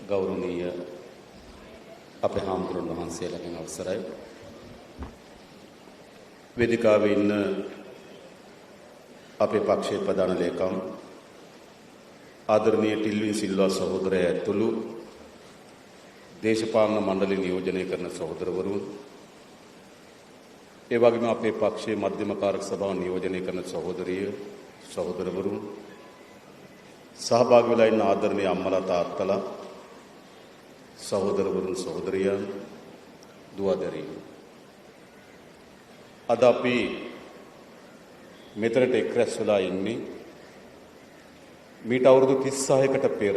ගෞරවනීය අපේ හාමුදුරන් වහන්සේලාගෙන් අවසරයි. වේදිකාවේ ඉන්න අපේ පක්ෂයේ ප්‍රධාන ලේකම් ආදරණීය ටිල්වින් සිල්වා සහෝදරයා ඇතුළු දේශපාලන මණ්ඩලය නියෝජනය කරන සහෝදරවරුන්, ඒ වගේම අපේ පක්ෂයේ මධ්‍යම කාරක සභාව නියෝජනය කරන සහෝදරිය සහෝදරවරුන්, සහභාගී වෙලා ඉන්න ආදරණීය අම්මලා තාත්තලා, සහෝදරවරුන් සහෝදරියන්, දුවදරියන්, අද අපි මෙතනට එක් රැස් වෙලා ඉන්නේ මීට අවුරුදු 36කට පෙර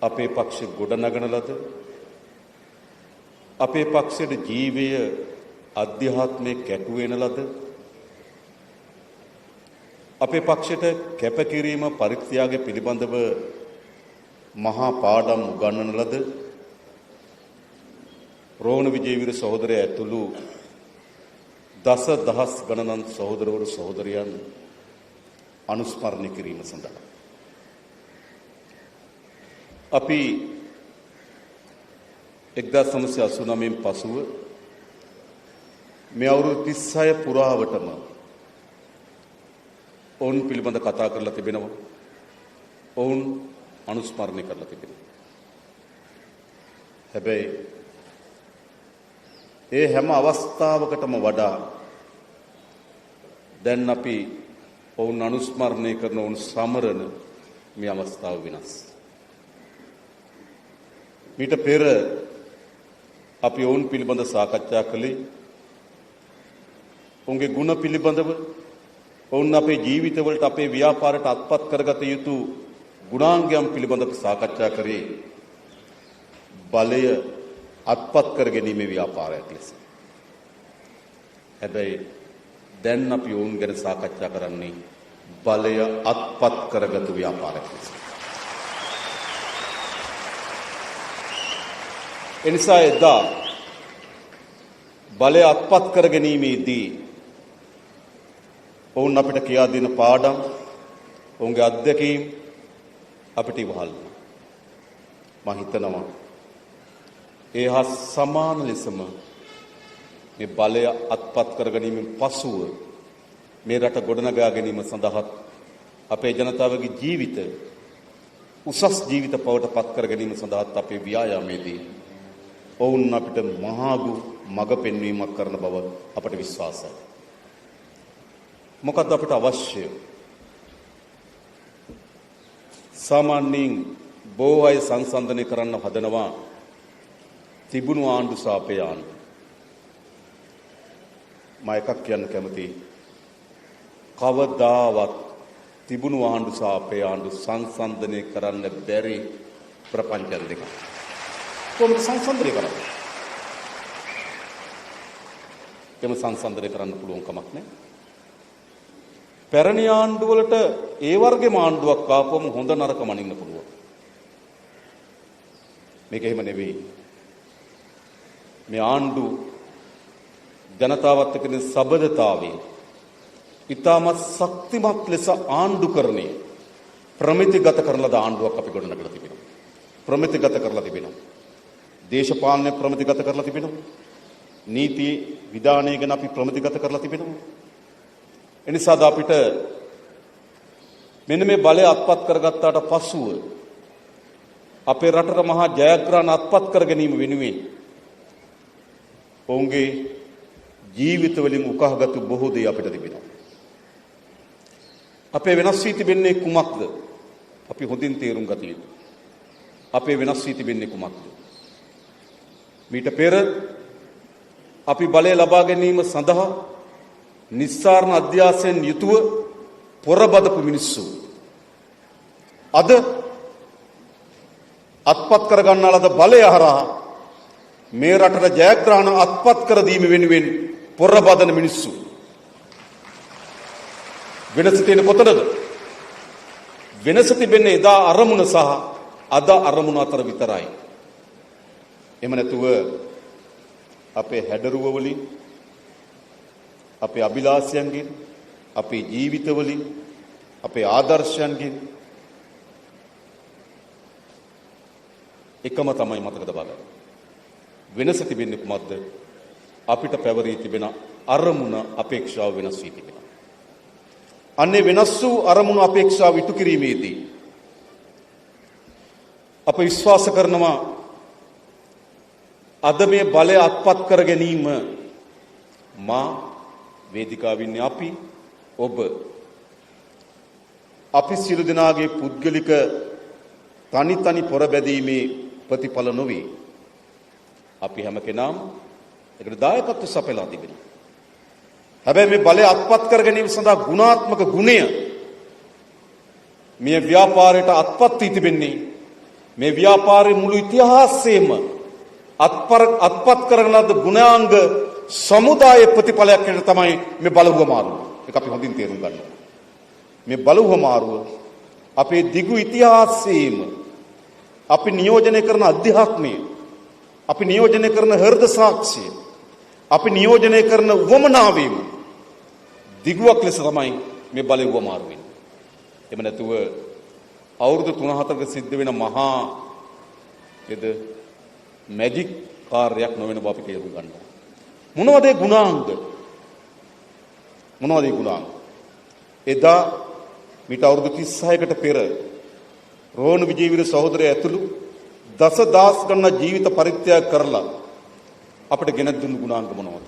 අපේ පක්ෂ ගොඩනගන ලද, අපේ පක්ෂයට ජීවය අධ්‍යාත්මයේ කැටුවෙන ලද, අපේ පක්ෂයට කැපකිරීම පරිත්‍යාගය පිළිබඳව මහා පාඩම් උගන්වන ලද රෝහණ විජේවීර සහෝදරයා ඇතුළු දස දහස් ගණනන් සහෝදරවරු සහෝදරියන් අනුස්මරණය කිරීම සඳහා අපි 1989 පසුව මේ අවුරුදු 36 පුරාවටම ඔවුන් පිළිබඳ කතා කරලා තිබෙනවා. ඔවුන් අනුස්මරණය කරලා තිබෙනවා. හැබැයි ඒ හැම අවස්ථාවකටම වඩා දැන් අපි ඔවුන් අනුස්මරණය කරන, ඔවුන් සමරන මේ අවස්ථාව වෙනස්. මීට පෙර අපි ඔවුන් පිළිබඳ සාකච්ඡා කළේ ඔවුන්ගේ ගුණ පිළිබඳව, ඔවුන් අපේ ජීවිතවලට අපේ ව්‍යාපාරයට අත්පත් කරගත යුතු ගුණාංගයන් පිළිබඳව සාකච්ඡා කරේ බලය අත්පත් කර ගැනීමේ ව්‍යාපාරයක් ලෙස. හැබැයි දැන් අපි ඔවුන් ගැන සාකච්ඡා කරන්නේ බලය අත්පත් කරගතු ව්‍යාපාරයක් ලෙස. එනිසා එදා බලය අත්පත් කර ගැනීමේදී ඔවුන් අපිට කියා දෙන පාඩම්, ඔවුන්ගේ අත්දැකීම් අපිට ඉවහල් වුණා. මම හිතනවා ඒ හා සමාන ලෙසම මේ බලය අත්පත් කර ගැනීමෙන් පසුව මේ රට ගොඩනගා ගැනීම සඳහාත් අපේ ජනතාවගේ ජීවිත උසස් ජීවිත පවට පත් කර ගැනීම සඳහාත් අපේ ව්‍යායාමයේදී ඔවුන් අපිට මහාගු මඟ පෙන්වීමක් කරන බව අපට විශ්වාසයි. මොකද්ද අපිට අවශ්‍ය? සාමාන්‍යයෙන් බොහෝ අය සංසන්දනය කරන්න හදනවා තිබුණු ආණ්ඩු සහ අපේ ආණ්ඩු. මම එකක් කියන්න කැමතියි. කවදාවත් තිබුණු ආණ්ඩු සහ අපේ ආණ්ඩු සංසන්දනය කරන්න බැරි ප්‍රපංච දෙකක්. කොහොමද සංසන්දනය කරන්නේ? එම සංසන්දනය කරන්න පුළුවන් කමක් නැහැ. පැරණි ආණ්ඩු වලට ඒ වර්ගෙම ආණ්ඩුවක් ආපුවම හොඳ නරක මනින්න පුළුවන්. මේක එහෙම නෙවෙයි. මේ ආණ්ඩු ජනතාවත් එක්ක සබඳතාවය ඉතාමත් ශක්තිමත් ලෙස ආණ්ඩුකරණය ප්‍රමිතිගත කරන ලද ආණ්ඩුවක් අපි ගොඩනගලා තිබෙනවා. ප්‍රමිතිගත කරලා තිබෙනවා. දේශපාලනය ප්‍රමිතිගත කරලා තිබෙනවා. නීති විධානය ගැන අපි ප්‍රමිතිගත කරලා තිබෙනවා. එනිසාද අපිට මෙන්න මේ බලය අත්පත් කරගත්තාට පසුව අපේ රටට මහා ජයග්‍රහණ අත්පත් කර ගැනීම වෙනුවෙන් ඔවුන්ගේ ජීවිත වලින් උකහාගත්තු බොහෝ දේ අපිට තිබෙනවා. අපේ වෙනස් වී තිබෙන්නේ කුමක්ද? අපි හොඳින් තේරුම් ගත යුතුයි. අපේ වෙනස් වී තිබෙන්නේ කුමක්ද? මීට පෙර අපි බලය ලබා ගැනීම සඳහා නිස්සාරණ අධ්‍යාසයෙන් යුතුව පොරබදපු මිනිස්සු අද අත්පත් කරගන්නා ලද බලය හරහා මේ රටට ජයග්‍රහණ අත්පත් කර දීම වෙනුවෙන් පොරබදන මිනිස්සු. වෙනස තියෙන කොතනද? වෙනස තිබෙන්නේ එදා අරමුණ සහ අද අරමුණ අතර විතරයි. එහෙම නැතුව අපේ හැඩරුව වලින්, අපේ අභිලාෂයන්ගෙන්, අපේ ජීවිත වලින්, අපේ ආදර්ශයන්ගෙන් එකම තමයි මතක තබා ගන්න. වෙනස තිබෙන්නේ කුමක්ද? අපිට පැවරී තිබෙන අරමුණ අපේක්ෂාව වෙනස් වී තිබෙනවා. අන්නේ වෙනස් වූ අරමුණු අපේක්ෂාව ඉටු කිරීමේදී අප විශ්වාස කරනවා අද මේ බලය අත්පත් කර ගැනීම මා වේදිකාවේ ඉන්නේ අපි ඔබ අපි සියලු දෙනාගේ පුද්ගලික තනි තනි පොර බැදීමේ ප්‍රතිඵල නොවේ. අපි හැම කෙනාම ඒකට දායකත්ව සපයලා තිබෙනවා. හැබැයි මේ බලය අත්පත් කර ගැනීම සඳහා ගුණාත්මක ගුණය මේ ව්‍යාපාරයට අත්පත් වී තිබෙන්නේ මේ ව්‍යාපාරයේ මුළු ඉතිහාසයේම අත්පත් කරන ලද ගුණාංග සමුදාය ප්‍රතිඵලයක් විදිහට තමයි මේ බලහුවමාරුව. ඒක අපි හොඳින් තේරුම් ගන්න ඕනේ. මේ බලහුවමාරුව අපේ දිගු ඉතිහාසයේම අපි නියෝජනය කරන අධ්‍යාත්මය, අපි නියෝජනය කරන හෘද සාක්ෂිය, අපි නියෝජනය කරන උවමනාවීම දිගුවක් ලෙස තමයි මේ බලහුවමාරුව වෙන්නේ. එහෙම නැතුව අවුරුදු 3-4ක සිද්ධ වෙන මහා නේද මැජික් කාර්යයක් නොවන බව අපි තේරුම් ගන්න ඕනේ. මොනවද ඒ ගුණාංග? මොනවද ඒ ගුණාංග? එදා මීට අවුරුදු 36කට පෙර රෝහණ විජේවීර සහෝදරය ඇතුළු දසදහස් ගණන් ජීවිත පරිත්‍යාග කරලා අපිට ගෙනත් දුන්නු ගුණාංග මොනවද?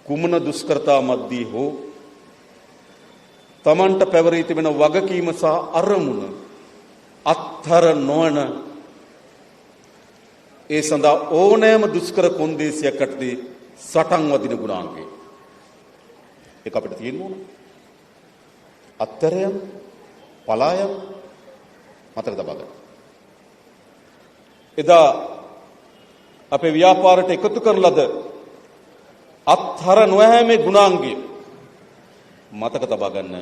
කුමන දුෂ්කරතා මැද්දේ හෝ තමන්ට පැවරී තිබෙන වගකීම සහ අරමුණ අත්හර නොවන ඒ සඳහා ඕනෑම දුෂ්කර කොන්දේසියක් යටතේ සටන් වදින ගුණාංගය. ඒක අපිට තියෙන්න ඕන. අත්තරයන් පලායන් මතක තබා ගන්න. එදා අපේ ව්‍යාපාරයට එකතු කරන ලද අත්හර නොයෑමේ ගුණාංගය මතක තබා ගන්න.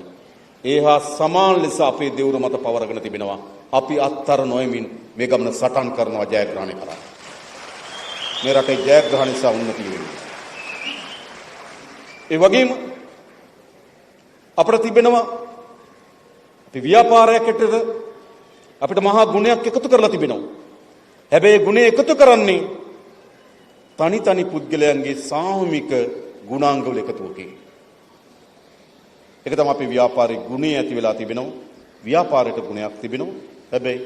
ඒ හා සමාන ලෙස අපේ දෙවුර මත පවරගෙන තිබෙනවා. අපි අත්හර නොයමින් මේ ගමන සටන් කරනවා ජයග්‍රහණය කරා. මේ රටේ ජයග්‍රහණය සහ උන්නතිය වෙන්නේ. ඒ වගේම අපට තිබෙනවා අපි ව්‍යාපාරයක් හැටියට අපිට මහා ගුණයක් එකතු කරලා තිබෙනවා. හැබැයි ගුණය එකතු කරන්නේ තනි තනි පුද්ගලයන්ගේ සාමූහික ගුණාංගවල එකතුවකින්. ඒක තමයි අපේ ව්‍යාපාරයේ ගුණය ඇති වෙලා තිබෙනවා. ව්‍යාපාරයට ගුණයක් තිබෙනවා. හැබැයි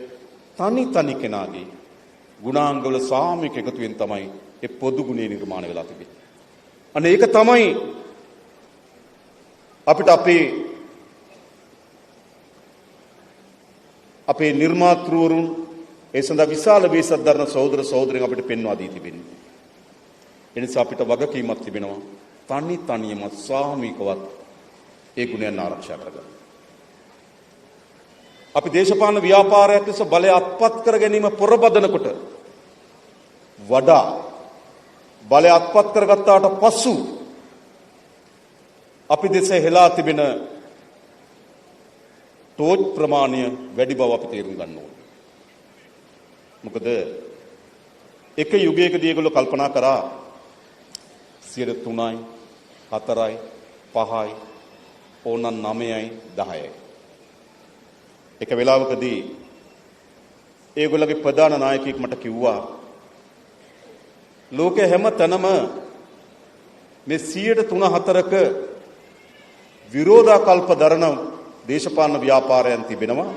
තනි තනි කෙනාගේ ගුණාංගවල සාමූහික එකතුවෙන් තමයි ඒ පොදු ගුණය නිර්මාණය වෙලා තිබෙන්නේ. අන්න ඒක තමයි අපිට අපේ අපේ නිර්මාතෘවරුන් ඒ සඳහා විශාල වෙහෙසක් දරන සහෝදර සහෝදරියන් අපිට පෙන්වා දී තිබෙන්නේ. ඒ නිසා අපිට වගකීමක් තිබෙනවා තනි තනියම සාමූහිකවත් ඒ ගුණයන් ආරක්ෂා කරගන්න. අපි දේශපාලන ව්‍යාපාරයක් ලෙස බලය අත්පත් කර ගැනීම පොරබදනකොට වඩා බලය අත්පත් කරගත්තාට පසු අපි දෙස හෙලා තිබෙන ටෝච් ප්‍රමාණය වැඩි බව අපි තේරුම් ගන්න ඕනේ. මොකද එක යුගයකදී ඒගොල්ලෝ කල්පනා කරා 3යි 4යි 5යි ඕනනම් 9යි 10යි. එක වෙලාවකදී ඒගොල්ලෝගේ ප්‍රධාන නායකයෙක් මට කිව්වා ලෝකේ හැම තැනම මේ 3-4ක විරෝධාකල්ප දරන දේශපාලන ව්‍යාපාරයන් තිබෙනවා.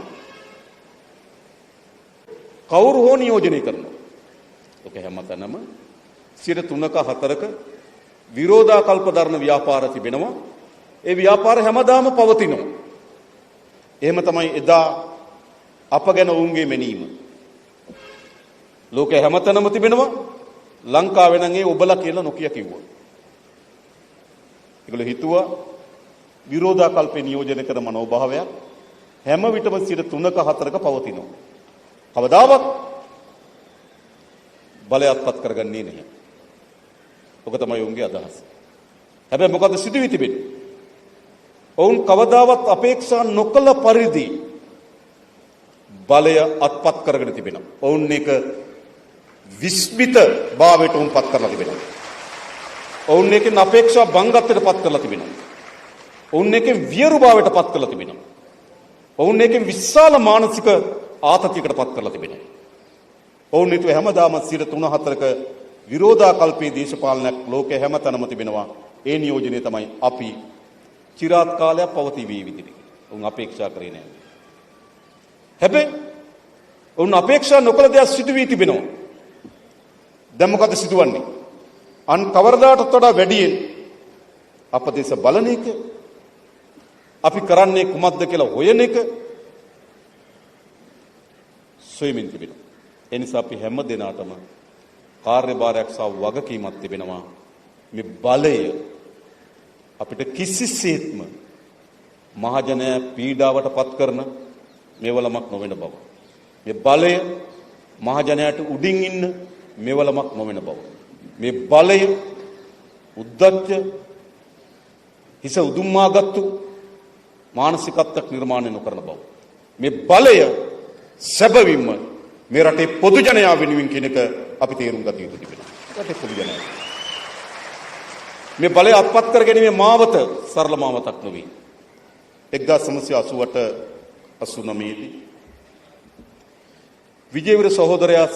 කවුරු හෝ නියෝජනය කරනවා. ලෝකේ හැම තැනම 3ක 4ක විරෝධාකල්ප දරන ව්‍යාපාර තිබෙනවා. ඒ ව්‍යාපාර හැමදාම පවතිනවා. එහෙම තමයි එදා අප ගැන ඔවුන්ගේ මැනීම. ලෝකේ හැමතැනම තිබෙනවා. ලංකාවේ නම් ඒ ඔබලා කියලා නොකිය කිව්වා. ඒගොල්ලෝ හිතුවා විරෝධාකල්පේ නියෝජනය කරන මනෝභාවයක් හැම විටම 3ක 4ක පවතිනවා. කවදාවත් බලය අත්පත් කරගන්නේ නැහැ. ඔක තමයි ඔවුන්ගේ අදහස. හැබැයි මොකද සිදු වී තිබෙන්නේ? ඔවුන් කවදාවත් අපේක්ෂා නොකළ පරිදි බලය අත්පත් කරගෙන තිබෙනවා. ඔවුන් ඒක විස්මිත භාවයට ඔවුන් පත් කරලා තිබෙනවා. ඔවුන් ඒකෙන් අපේක්ෂා භංගත්වයට පත් කරලා තිබෙනවා. ඔවුන් ඒකෙන් වියරු භාවයට පත් කරලා තිබෙනවා. ඔවුන් ඒකෙන් විශාල මානසික ආතතියකට පත් කරලා තිබෙනවා. ඔවුන් හිතුවේ හැමදාම 3-4ක විරෝධාකල්පයේ දේශපාලනයක් ලෝකයේ හැමතැනම තිබෙනවා. ඒ නියෝජනය තමයි අපි චිරාත් කාලයක් පවතී වී විදිහට. ඔවුන් අපේක්ෂා කරේ නෑ. හැබැයි ඔවුන් අපේක්ෂා නොකළ දෙයක් සිදු වී තිබෙනවා. දැන් මොකද සිදුවන්නේ? අන් කවරදාටත් වඩා වැඩියෙන් අප දෙස බලන එක, අපි කරන්නේ කුමක්ද කියලා හොයන එක සොයමින් තිබෙනවා. ඒ නිසා අපි හැම දෙනාටම කාර්යභාරයක් සහ වගකීමක් තිබෙනවා. මේ බලය අපිට කිසිසේත්ම මහජනයා පීඩාවට පත් කරන මේවලමක් නොවන බව. මේ බලය මහජනයාට උඩින් ඉන්න මේවලමක් නොවන බව. මේ බලය උද්දච්ච හිස උදුම්මාගත්තු මානසිකත්වයක් නිර්මාණය නොකරන බව. මේ බලය සැබවින්ම මේ රටේ පොදු ජනයා වෙනුවෙන් කියන එක අපි තේරුම් ගත යුතු තිබෙනවා. රටේ පොදු ජනයා. මේ බලය අත්පත් කර ගැනීමේ මාවත සරල මාවතක් නොවේ. 1988 89 දී විජේවීර සහෝදරයා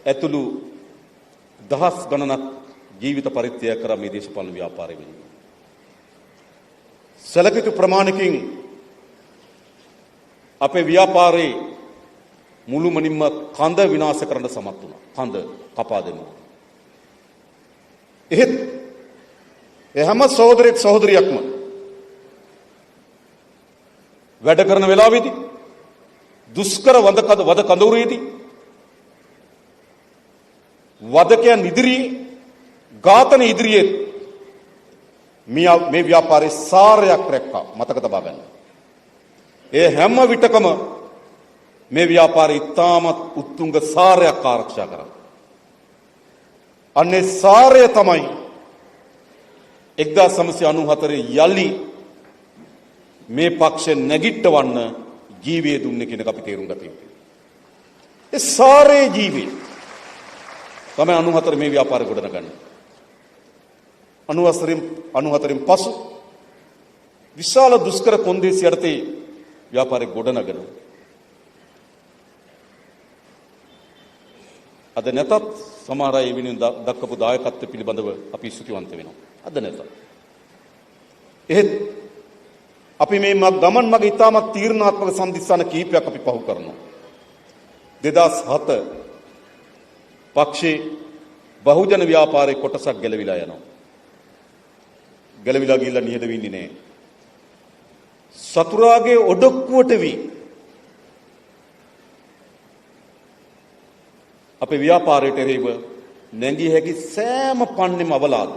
ඇතුළු දහස් ගණනක් ජීවිත පරිත්‍යාග කරා මේ දේශපාලන ව්‍යාපාරය වෙනුවෙන්. සැලකියුතු ප්‍රමාණකින් අපේ ව්‍යාපාරේ මුළුමනින්ම කඳ විනාශ කරන්න සමත් වුණා. කඳ කපා දෙනවා. එහෙත් ඒ හැම සහෝදරයෙක් සහෝදරියක්ම වැඩ කරන වෙලාවේදී දුෂ්කර වද කඳවුරේදී වදකයන් ඉදිරියේ ඝාතන ඉදිරියේ මේ ව්‍යාපාරේ සාරයක් රැක්කා. මතක තබා ගන්න. ඒ හැම විටකම මේ ව්‍යාපාරේ ඉතාමත් උත්තුංග සාරයක් ආරක්ෂා කරා. අන්නේ සාරය තමයි 1994 යලි මේ පක්ෂ නැගිටවන්න ජීවය දුන්නේ කියන එක අපි තේරුම් ගත යුතුයි. ඒ සාරේ ජීවය තමයි 94 මේ ව්‍යාපාරය ගොඩනගන්නේ. 94න් පසු විශාල දුෂ්කර කොන්දේසි යටතේ ව්‍යාපාරය ගොඩනගන අද නැතත් සමහර අය වෙනුවෙන් දක්වපු දායකත්වය පිළිබඳව අපි ස්තුතිවන්ත වෙනවා. අද නැතත්. එහෙත් අපි මේ ගමන් මග ඉතාමත් තීරණාත්මක සම්දිස්ථාන කිහිපයක් අපි පහු කරනවා. 2007 පක්ෂේ බහුජන ව්‍යාපාරයේ කොටසක් ගැලවිලා යනවා. ගැලවිලා ගිහිල්ලා නිහඬ වෙන්නේ නෑ. සතුරාගේ ඔඩොක්කුවට වී අපේ ව්‍යාපාරයට එරෙහිව නැගිය හැකි සෑම පන්නේම අවලාද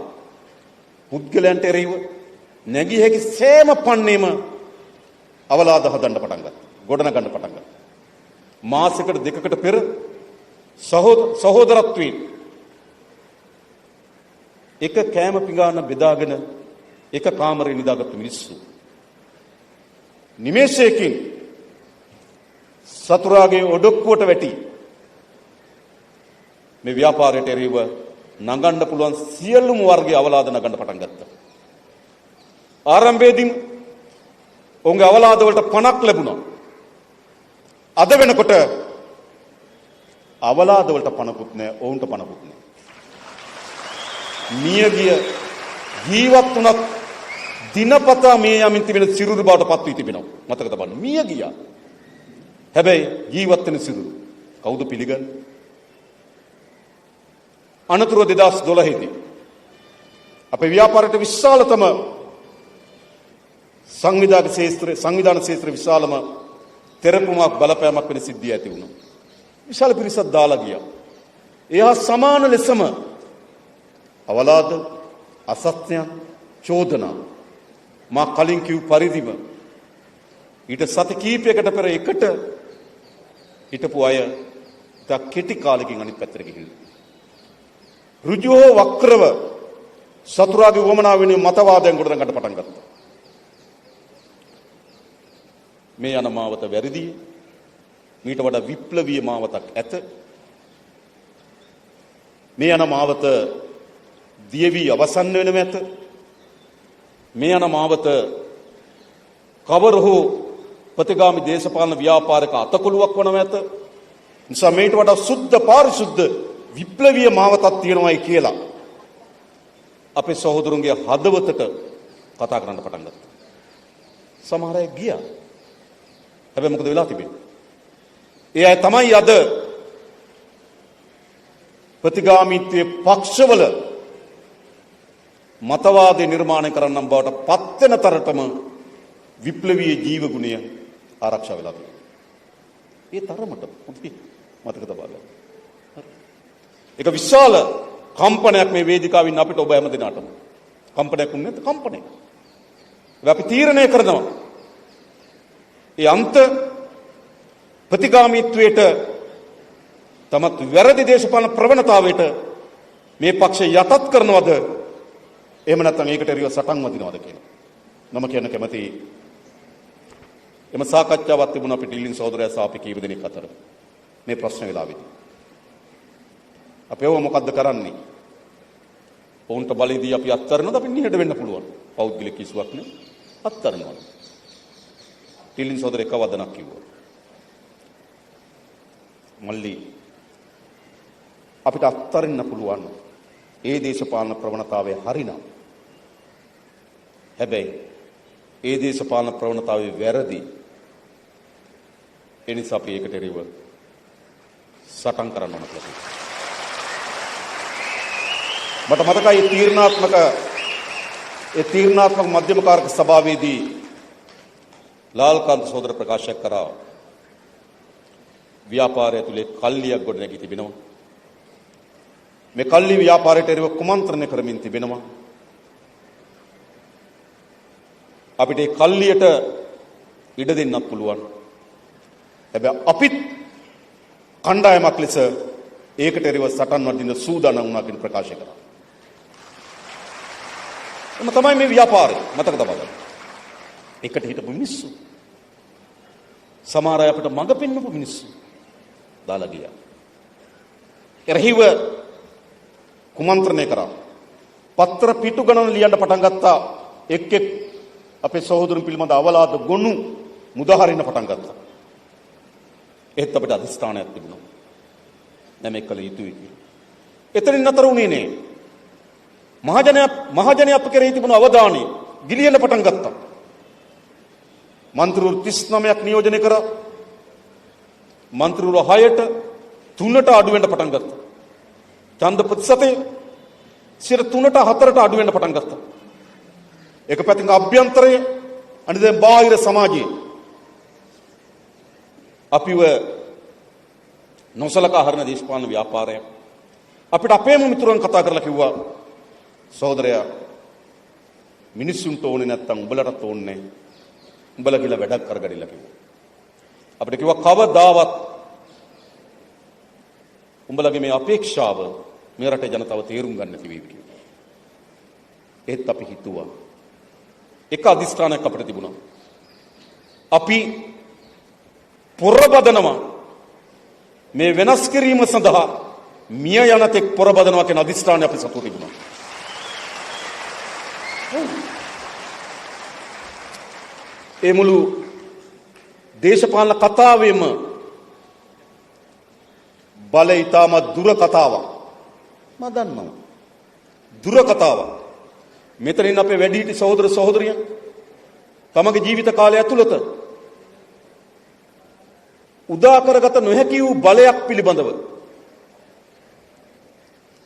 පුද්ගලයන්ට එරෙහිව නැගිය හැකි සෑම පන්නේම අවලාද හදන්න පටන් ගත්තා. ගොඩනගන්න පටන් ගත්තා. මාසයකට දෙකකට පෙර සහෝදරත්වයෙන් එක කෑම පිඟාන බෙදාගෙන එක කාමරේ නිදාගත්තු මිනිස්සු නිමේෂයකින් සතුරාගේ ඔඩොක්කුවට වැටි මේ ව්‍යාපාරයට එරෙහිව නගන්න පුළුවන් සියලුම වර්ගයේ අවලාද නගන්න පටන් ගත්තා. ආරම්භයේදීම ඔවුන්ගේ අවලාද වලට පණක් ලැබුණා. අද වෙනකොට අවලාද වලට පණකුත් නෑ, ඔවුන්ට පණකුත් නෑ. මියගිය ජීවත් වුණත් දිනපතා මේ යමින් තිබෙන සිරුරු බවට පත් වී තිබෙනවා. මතක තබන්න. මිය ගියා. හැබැයි ජීවත් වෙන සිරුරු කවුද පිළිගන්නේ? අනතුරුව 2012 දී අපේ ව්‍යාපාරයට විශාලතම සංවිධාන ක්ෂේත්‍ර විශාලම තෙරපුමක් බලපෑමක් වෙන සිද්ධිය ඇති වුණා. විශාල පිරිසක් දාලා ගියා. ඒ හා සමාන ලෙසම අවලාද, අසත්‍යයන්, චෝදනා මා කලින් කිව් පරිදිම ඊට සති කීපයකට පෙර එකට හිටපු අය ඉතා කෙටි කාලෙකින් අනිත් පැත්තට ගිහිල්ලා ඍජු හෝ වක්‍රව සතුරාගේ වමනා වෙනුවෙන් මතවාදයන් ගොඩනගන්න පටන් ගත්තා. මේ යන මාවත වැරදි. මීට වඩා විප්ලවීය මාවතක් ඇත. මේ යන මාවත දියවි අවසන් වෙනම ඇත. මේ යන මාවත කවර හෝ ප්‍රතිගාමි දේශපාලන ව්‍යාපාරක අතකොළුවක් වනව ඇත. නිසා මේට වඩා සුද්ධ පාරිශුද්ධ විප්ලවීය මාවතක් තියෙනවායි කියලා අපේ සහෝදරුන්ගේ හදවතට කතා කරන්න පටන් ගත්තා. සමහර අය ගියා. හැබැයි මොකද වෙලා තිබෙන්නේ? ඒ අය තමයි අද ප්‍රතිගාමීත්වයේ පක්ෂවල මතවාදය නිර්මාණය කරන්නම් බවට පත් වෙන තරටම විප්ලවීය ජීවගුණය ආරක්ෂා වෙලා තියෙනවා. ඒ තරමට හොඳයි මතක තබා ගන්න. ඒක විශාල කම්පනයක් මේ වේදිකාවින් අපිට ඔබ හැම දිනාටම. කම්පනයක් වුණේ නැත්නම් කම්පනයක්. අපි තීරණය කරනවා. ඒ අන්ත ප්‍රතිගාමීත්වයට තමත් වැරදි දේශපාලන ප්‍රවණතාවයට මේ පක්ෂය යටත් කරනවද, එහෙම නැත්නම් ඒකට එරෙහිව සටන් වදිනවද කියලා. මම කියන්න කැමති එම සාකච්ඡාවක් තිබුණා අපේ ඩිල්ලින් සහෝදරයා සහ අපි කීප දෙනෙක් අතර මේ ප්‍රශ්න වෙලාවේදී. අපි ඒව මොකද්ද කරන්නේ? ඔවුන්ට බලෙදී අපි අත්හරිනවද? අපි නිහඬ වෙන්න පුළුවන්. පෞද්ගලික කිසිවක් නේ. අත්හරිනවා. ඩිල්ලින් සහෝදරයා එක වදනක් කිව්වා. මල්ලි, අපිට අත්හරින්න පුළුවන් ඒ දේශපාලන ප්‍රවණතාවය හරිනම්. හැබැයි ඒ දේශපාලන ප්‍රවණතාවය වැරදි. ඒ නිසා අපි ඒකට එරෙහිව සටන් කරන්න ඕන කියලා කිව්වා. මට මතකයි ඒ තීරණාත්මක මධ්‍යම කාරක සභාවේදී ලාල්කාන්ත සහෝදර ප්‍රකාශයක් කරා. ව්‍යාපාරය ඇතුලේ කල්ලියක් ගොඩ නැගී තිබෙනවා. මේ කල්ලි ව්‍යාපාරයට එරෙහිව කුමන්ත්‍රණය කරමින් තිබෙනවා. අපිට ඒ කල්ලියට ඉඩ දෙන්නත් පුළුවන්. හැබැයි අපිත් කණ්ඩායමක් ලෙස ඒකට එරෙහිව සටන් වදින්න සූදානම් වුණා කියන ප්‍රකාශය කරා. එම තමයි මේ ව්‍යාපාරය. මතක තබා ගන්න. එකට හිටපු මිනිස්සු, සමහර අය අපිට මඟ පෙන්වපු මිනිස්සු දාලා ගියා. එරෙහිව කුමන්ත්‍රණය කරා. පත්‍ර පිටු ගණන් ලියන්න පටන් ගත්තා. එක් එක් අපේ සහෝදරුන් පිළිබඳ අවලාද ගොනු මුදාහරින්න පටන් ගත්තා. ඒත් අපිට අධිෂ්ඨානයක් තිබුණා. දැන් මේක කළ යුතුයි කියලා. එතනින් නතර වුණේ නෑ. මහජනයා අප කෙරෙහි තිබුණු අවධානය ගිලිහෙන්න පටන් ගත්තා. මන්ත්‍රීවරු 39ක් නියෝජනය කරා. මන්ත්‍රීවරු 6ට 3ට අඩු වෙන්න පටන් ගත්තා. ඡන්ද ප්‍රතිශතය 3ට 4ට අඩු වෙන්න පටන් ගත්තා. එක පැත්තකින් අභ්‍යන්තරය, අනිත් දැන් බාහිර සමාජය අපිව නොසලකා හරින දේශපාලන ව්‍යාපාරයක්. අපිට අපේම මිතුරන් කතා කරලා කිව්වා, සහෝදරයා, මිනිස්සුන්ට ඕනේ නැත්තම් උඹලටත් ඕනේ නෑ. උඹලා කියලා වැඩක් කරගනිලා කිව්වා. අපිට කිව්වා කවදාවත් උඹලගේ මේ අපේක්ෂාව මේ රටේ ජනතාව තේරුම් ගන්න නැති වෙයි කිව්වා. ඒත් අපි හිතුවා එක අදිස්ථානයක් අපිට තිබුණා. අපි පොරබදනවා මේ වෙනස් කිරීම සඳහා මිය යන තෙක් පොරබදනවා කියන අදිස්ථානය අපි සතුව තිබුණා. ඒ මුළු දේශපාලන කතාවෙම බලය ඉතාමත් දුර කතාවක්. මම දන්නවා. දුර කතාවක්. මෙතනින් අපේ වැඩිහිටි සහෝදර සහෝදරියන් තමගේ ජීවිත කාලය ඇතුළත උදා කරගත නොහැකි වූ බලයක් පිළිබඳව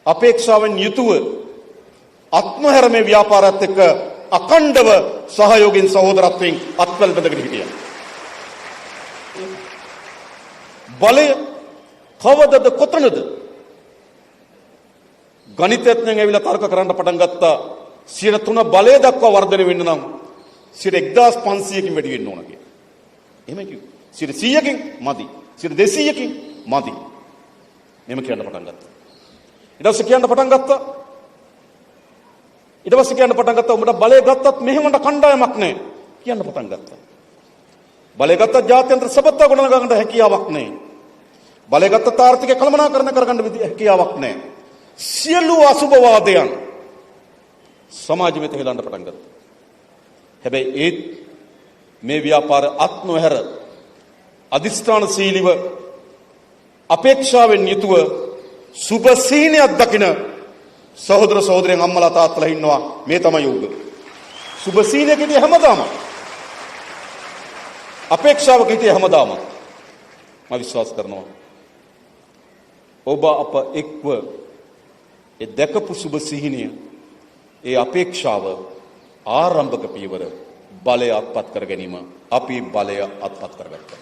අපේක්ෂාවෙන් යුතුව අත්මහැර මේ ව්‍යාපාරات එක්ක අඛණ්ඩව සහයෝගයෙන් සහෝදරත්වයෙන් අත්වැල් බැඳගෙන හිටියා. බලය කවදද කොතනද? ගණිතඥයන් ඇවිල්ලා තර්ක කරන්න පටන් ගත්තා. 3% බලය දක්වා වර්ධනය වෙන්න නම් 1500කින් වැඩි වෙන්න ඕන කියලා. එහෙම කිව්වා. 100කින් මදි. 200කින් මදි. මෙහෙම කියන්න පටන් ගත්තා. ඊට පස්සේ කියන්න පටන් ගත්තා. ඊට පස්සේ කියන්න පටන් ගත්තා උඹට බලය ගත්තත් මෙහෙමට කණ්ඩායමක් නෑ කියන්න පටන් ගත්තා. බලය ගත්තත් ජාත්‍යන්තර සබත්තා ගොඩනගා ගන්න හැකියාවක් නෑ. බලය ගත්තත් ආර්ථිකය කළමනාකරණය කරගන්න හැකියාවක් නෑ. සියලු අසුභවාදයන් සමාජ වෙත හෙළන්න පටන් ගත්තා. හැබැයි ඒත් මේ ව්‍යාපාර අත් නොහැර අධිෂ්ඨානශීලීව අපේක්ෂාවෙන් යුතුව සුබ සීනයක් දකින සහෝදර සහෝදරයන් අම්මලා තාත්තලා ඉන්නවා. මේ තමයි යුග. සුබ සීනයක හිටියේ හැමදාම. අපේක්ෂාවක හිටියේ හැමදාම. මම විශ්වාස කරනවා ඔබ අප එක්ව ඒ දැකපු සුබ සිහිනය, ඒ අපේක්ෂාව ආරම්භක පියවර බලය අත්පත් කර ගැනීම. අපි බලය අත්පත් කරගත්තා.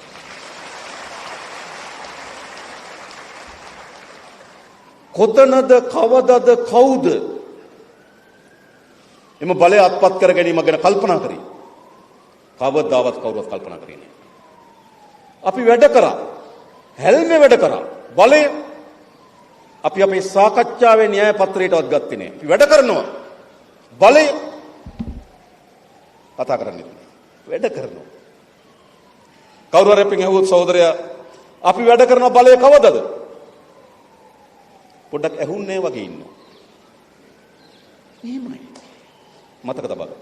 කොතනද, කවදද, කවුද එම බලය අත්පත් කර ගැනීම ගැන කල්පනා කරේ? කවදාවත් කවුරුවත් කල්පනා කරේ නෑ. අපි වැඩ කරා. හැල්මේ වැඩ කරා. බලය අපි අපේ සාකච්ඡාවේ න්‍යාය පත්‍රයටවත් ගත්තේ නෑ. අපි වැඩ කරනවා. බලය කතා කරන්නේ නෑ. වැඩ කරනවා. කවුරු හරි අපෙන් ඇහුවොත්, සහෝදරයා, අපි වැඩ කරන බලය කවදද? පොඩ්ඩක් ඇහුන්නේ වගේ ඉන්නවා. එහෙමයි. මතක තබා ගන්න.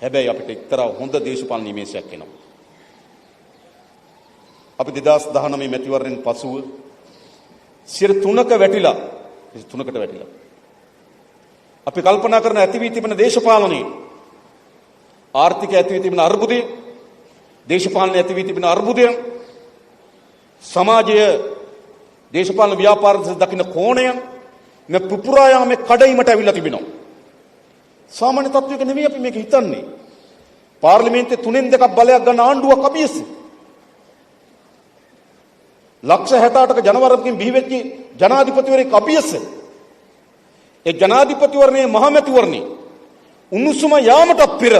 හැබැයි අපිට එක්තරා හොඳ දේශපාලන නිමේෂයක් එනවා. අපි 2019 මැතිවරණයෙන් පසුව 3ක වැටිලා, 3කට වැටිලා. අපි කල්පනා කරන ඇති වී තිබෙන දේශපාලනයේ ආර්ථික ඇති වී තිබෙන අර්බුදය, දේශපාලනයේ ඇති වී තිබෙන අර්බුදය, සමාජය දේශපාලන ව්‍යාපාර දෙස දකින කෝණය මේ පුපුරා යාමේ කඩයිමට ඇවිල්ලා තිබෙනවා. සාමාන්‍ය තත්ත්වයක නෙමෙයි අපි මේක හිතන්නේ. පාර්ලිමේන්තුවේ 2/3 බලයක් ගන්න ආණ්ඩුවක් අපි එස්සේ. 68ක ජනවරමකින් බිහි වෙච්ච ජනාධිපතිවරයෙක් අපි එස්සේ. ඒ ජනාධිපතිවරණයේ මහමැතිවරණේ උණුසුම යාමට පෙර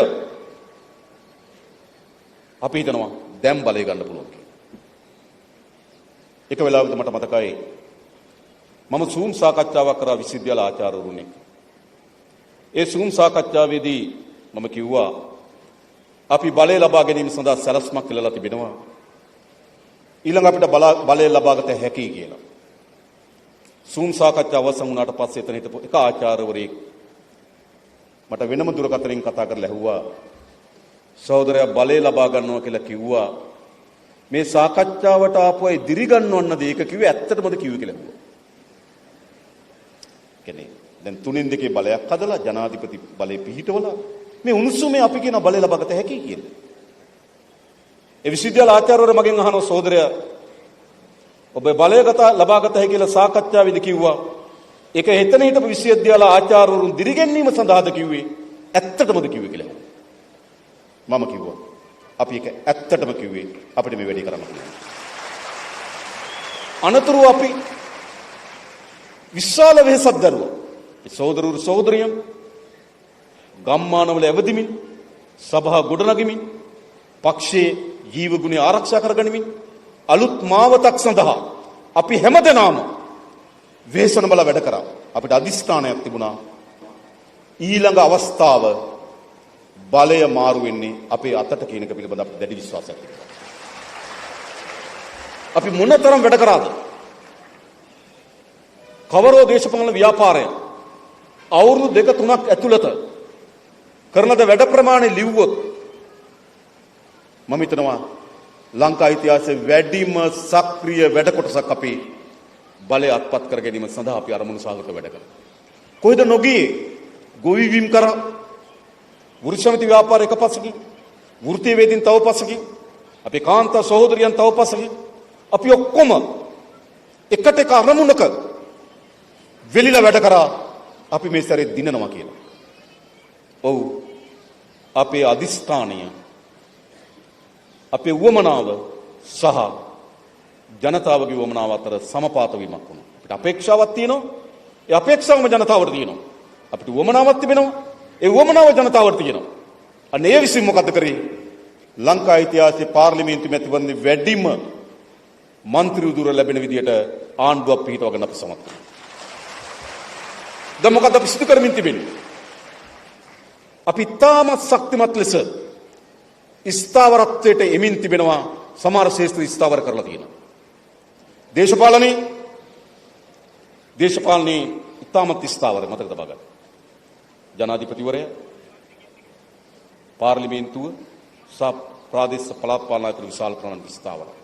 අපි හිතනවා දැන් බලය ගන්න පුළුවන් කියලා. එක වෙලාවකදී මට මතකයි මම සූම් සාකච්ඡාවක් කරා විශ්වවිද්‍යාල ආචාර්යවරුන් එක්ක. ඒ සූම් සාකච්ඡාවේදී මම කිව්වා අපි බලය ලබා ගැනීම සඳහා සැලැස්මක් කළා තිබෙනවා. ඊළඟ අපිට බලය ලබාගත හැකියි කියලා. සූම් සාකච්ඡාව අවසන් වුණාට පස්සේ එතන හිටපු එක ආචාර්යවරයෙක් මට වෙනම දුරකථනයෙන් කතා කරලා ඇහුවා, සහෝදරයා බලය ලබා ගන්නවා කියලා කිව්වා. මේ සාකච්ඡාවට ආපු අය දිරි ගන්නවන්නද ඒක කිව්වේ, ඇත්තටමද කිව්වේ කියලා ඇහුවා. කියන්නේ දැන් 2/3 බලයක් හදලා ජනාධිපති බලය පිහිටවලා මේ උණුසුමේ අපි කියන බලය ලබාගත හැකියි කියලා. ඒ විශ්වවිද්‍යාල ආචාර්යවරු මගෙන් අහනවා, සහෝදරයා ඔබ බලයගත ලබාගත හැකි කියලා සාකච්ඡාවේදී කිව්වා. ඒක එතන හිටපු විශ්වවිද්‍යාල ආචාර්යවරුන් දිරිගැන්වීම සඳහාද කිව්වේ, ඇත්තටමද කිව්වේ කියලා. මම කිව්වා අපි ඒක ඇත්තටම කිව්වේ, අපිට මේ වැඩේ කරන්න පුළුවන්. අනතුරුව අපි විශාල වෙහෙසක් දරුවා. ඒ සහෝදරවරු සහෝදරියන් ගම්මානවල ඇවදිමින්, සභා ගොඩනගමින්, පක්ෂයේ ජීව ගුණය ආරක්ෂා කරගනිමින් අලුත් මාවතක් සඳහා අපි හැමදෙනාම වෙහෙසන බල වැඩ කරා. අපිට අදිස්ථානයක් තිබුණා. ඊළඟ අවස්ථාව බලය මාරු වෙන්නේ අපේ අතට කියන එක පිළිබඳ අපිට දැඩි විශ්වාසයක් තිබුණා. අපි මොනතරම් වැඩ කරාද? කවරෝ දේශපාලන ව්‍යාපාරය අවුරුදු 2-3ක් ඇතුළත කරන ද වැඩ ප්‍රමාණය ලිව්වොත් මම හිතනවා ලංකා ඉතිහාසයේ වැඩිම සක්‍රිය වැඩ කොටසක් අපි බලය අත්පත් කර ගැනීම සඳහා අපි අරමුණු සහගත වැඩ කළා. කොහෙද නොගියේ? ගොවිවීම් කරා, වෘත්ති සමිති ව්‍යාපාර එක පසකින්, වෘත්තීය වේදීන් තව පසකින්, අපේ කාන්තා සහෝදරියන් තව පසකින්, අපි ඔක්කොම එකට එක අරමුණක වෙලිලා වැඩ කරා අපි මේ සැරේ දිනනවා කියලා. ඔව්, අපේ අදිස්ථානය, අපේ උවමනාව සහ ජනතාවගේ උවමනාව අතර සමපාත වීමක් වුණා. අපිට අපේක්ෂාවක් තියෙනවා. ඒ අපේක්ෂාවම ජනතාවට තියෙනවා. අපිට උවමනාවක් තිබෙනවා. ඒ උවමනාව ජනතාවට තියෙනවා. අන්න ඒ විසින් මොකද්ද කරේ? ලංකා ඉතිහාසයේ පාර්ලිමේන්තු මැතිවරණේ වැඩිම මන්ත්‍රී උදුර ලැබෙන විදියට ආණ්ඩුවක් පිහිටවගෙන අපි සමත් වුණා. දැන් මොකද්ද අපි සිදු කරමින් තිබෙන්නේ? අපි තාමත් ශක්තිමත් ලෙස ස්ථාවරත්වයට එමින් තිබෙනවා. සමහර ක්ෂේත්‍ර ස්ථාවර කරලා තියෙනවා. දේශපාලනේ ඉතාමත් ස්ථාවරයි, මතක තබා ගන්න. ජනාධිපතිවරයා, පාර්ලිමේන්තුව සහ ප්‍රාදේශ පළාත් පාලන ආයතන විශාල ප්‍රමාණයක් ස්ථාවරයි.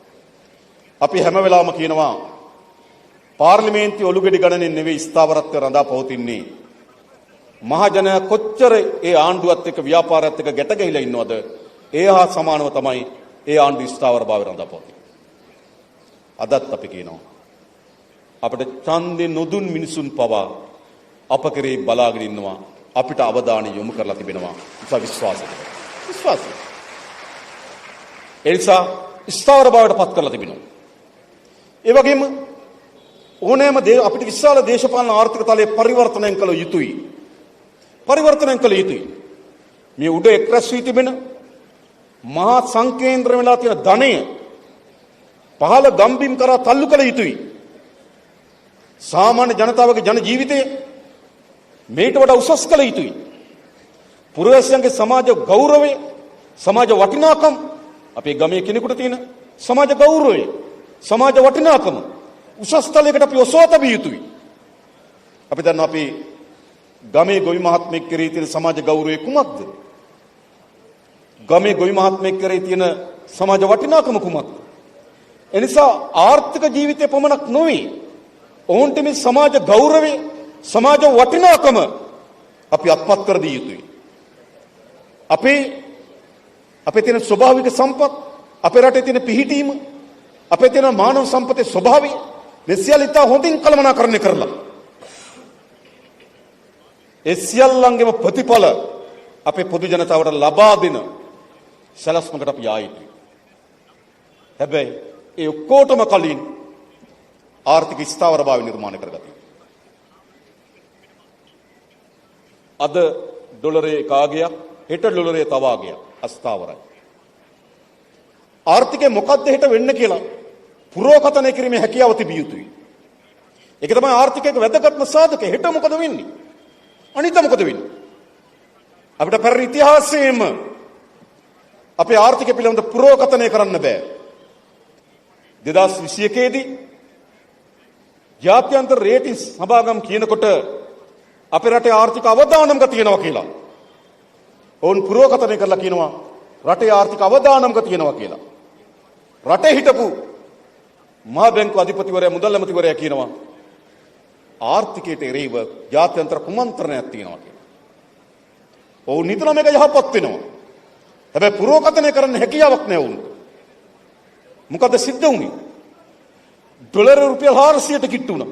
අපි හැම වෙලාවම කියනවා පාර්ලිමේන්තුවේ ඔලුගෙඩි ගණනෙන් නෙවෙයි ස්ථාවරත්වය රඳා පවතින්නේ. මහජනයා කොච්චර ඒ ආණ්ඩුවත් එක්ක ව්‍යාපාරයත් එක්ක ගැට ගැහිලා ඉන්නවද, ඒ හා සමානව තමයි ඒ ආණ්ඩු ස්ථාවරභාවය රඳා පවතින්නේ. අදත් අපි කියනවා අපිට ඡන්දෙ නොදුන් මිනිසුන් පවා අප කෙරෙහි බලාගෙන ඉන්නවා, අපිට අවධානය යොමු කරලා තිබෙනවා. නිසා විශ්වාසය විශ්වාසය. ඒ නිසා ස්ථාවරභාවයට පත් කරලා තිබෙනවා. ඒ වගේම ඕනෑම දේ අපිට විශාල දේශපාලන ආර්ථික තලයේ පරිවර්තනය කළ යුතුයි. පරිවර්තනය කළ යුතුයි. මේ උඩ එක්රැස් වී තිබෙන මහා සංකේන්ද්‍ර වෙලා තියෙන ධනය පහළ ගම්බිම් කරා තල්ලු කළ යුතුයි. සාමාන්‍ය ජනතාවගේ ජන ජීවිතය මේට වඩා උසස් කළ යුතුයි. පුරවැසියන්ගේ සමාජ ගෞරවය, සමාජ වටිනාකම්, අපේ ගමේ කෙනෙකුට තියෙන සමාජ ගෞරවය, සමාජ වටිනාකම උසස් තලයකට අපි ඔසවා තැබිය යුතුයි. අපි දන්නවා අපි ගමේ ගොවි මහත්මයෙක් කෙරෙහි තියෙන සමාජ ගෞරවය කුමක්ද? ගමේ ගොවි මහත්මයෙක් කෙරෙහි තියෙන සමාජ වටිනාකම කුමක්ද? එනිසා ආර්ථික ජීවිතය පමණක් නොවේ, ඔවුන්ට මේ සමාජ ගෞරවය, සමාජ වටිනාකම අපි අත්පත් කර දිය යුතුයි. අපේ අපේ තියෙන ස්වභාවික සම්පත්, අපේ රටේ තියෙන පිහිටීම, අපේ තියෙන මානව සම්පතේ ස්වභාවය මේ සියල්ල ඉතා හොඳින් කළමනාකරණය කරලා ඒ සියල්ලන්ගේම ප්‍රතිඵල අපේ පොදු ජනතාවට ලබා දෙන සැලැස්මකට අපි යා යුතුයි. හැබැයි ඒ ඔක්කොටම කලින් ආර්ථික ස්ථාවරභාවය නිර්මාණය කරගත යුතුයි. අද ඩොලරේ එක ආගයක්, හෙට ඩොලරේ තව ආගයක් අස්ථාවරයි. ආර්ථිකය මොකද්ද හෙට වෙන්න කියලා පුරෝකථනය කිරීමේ හැකියාව තිබිය යුතුයි. ඒක තමයි ආර්ථිකයක වැදගත්ම සාධකය. හෙට මොකද වෙන්නේ? අනිත් මොකද වෙන්නේ? අපිට පෙර ඉතිහාසයේම අපේ ආර්ථිකය පිළිබඳ පුරෝකථනය කරන්න බෑ. 2021 දී ජාත්‍යන්තර රේටින්ග් සමාගම් කියනකොට අපේ රටේ ආර්ථික අවදානමක තියෙනවා කියලා. ඔවුන් පුරෝකථනය කරලා කියනවා රටේ ආර්ථික අවදානමක තියෙනවා කියලා. රටේ හිටපු මහා බැංකු අධිපතිවරයා, මුදල් ඇමතිවරයා කියනවා ආර්ථිකයට එරෙහිව ජාත්‍යන්තර කුමන්ත්‍රණයක් තියෙනවා කියලා. ඔවුන් හිතනවා මේක යහපත් වෙනවා. හැබැයි පුරෝකථනය කරන්න හැකියාවක් නෑ ඔවුන්ට. මොකද සිද්ධ වුනේ? ඩොලර රුපියල් 400ට කිට්ටු වුණා.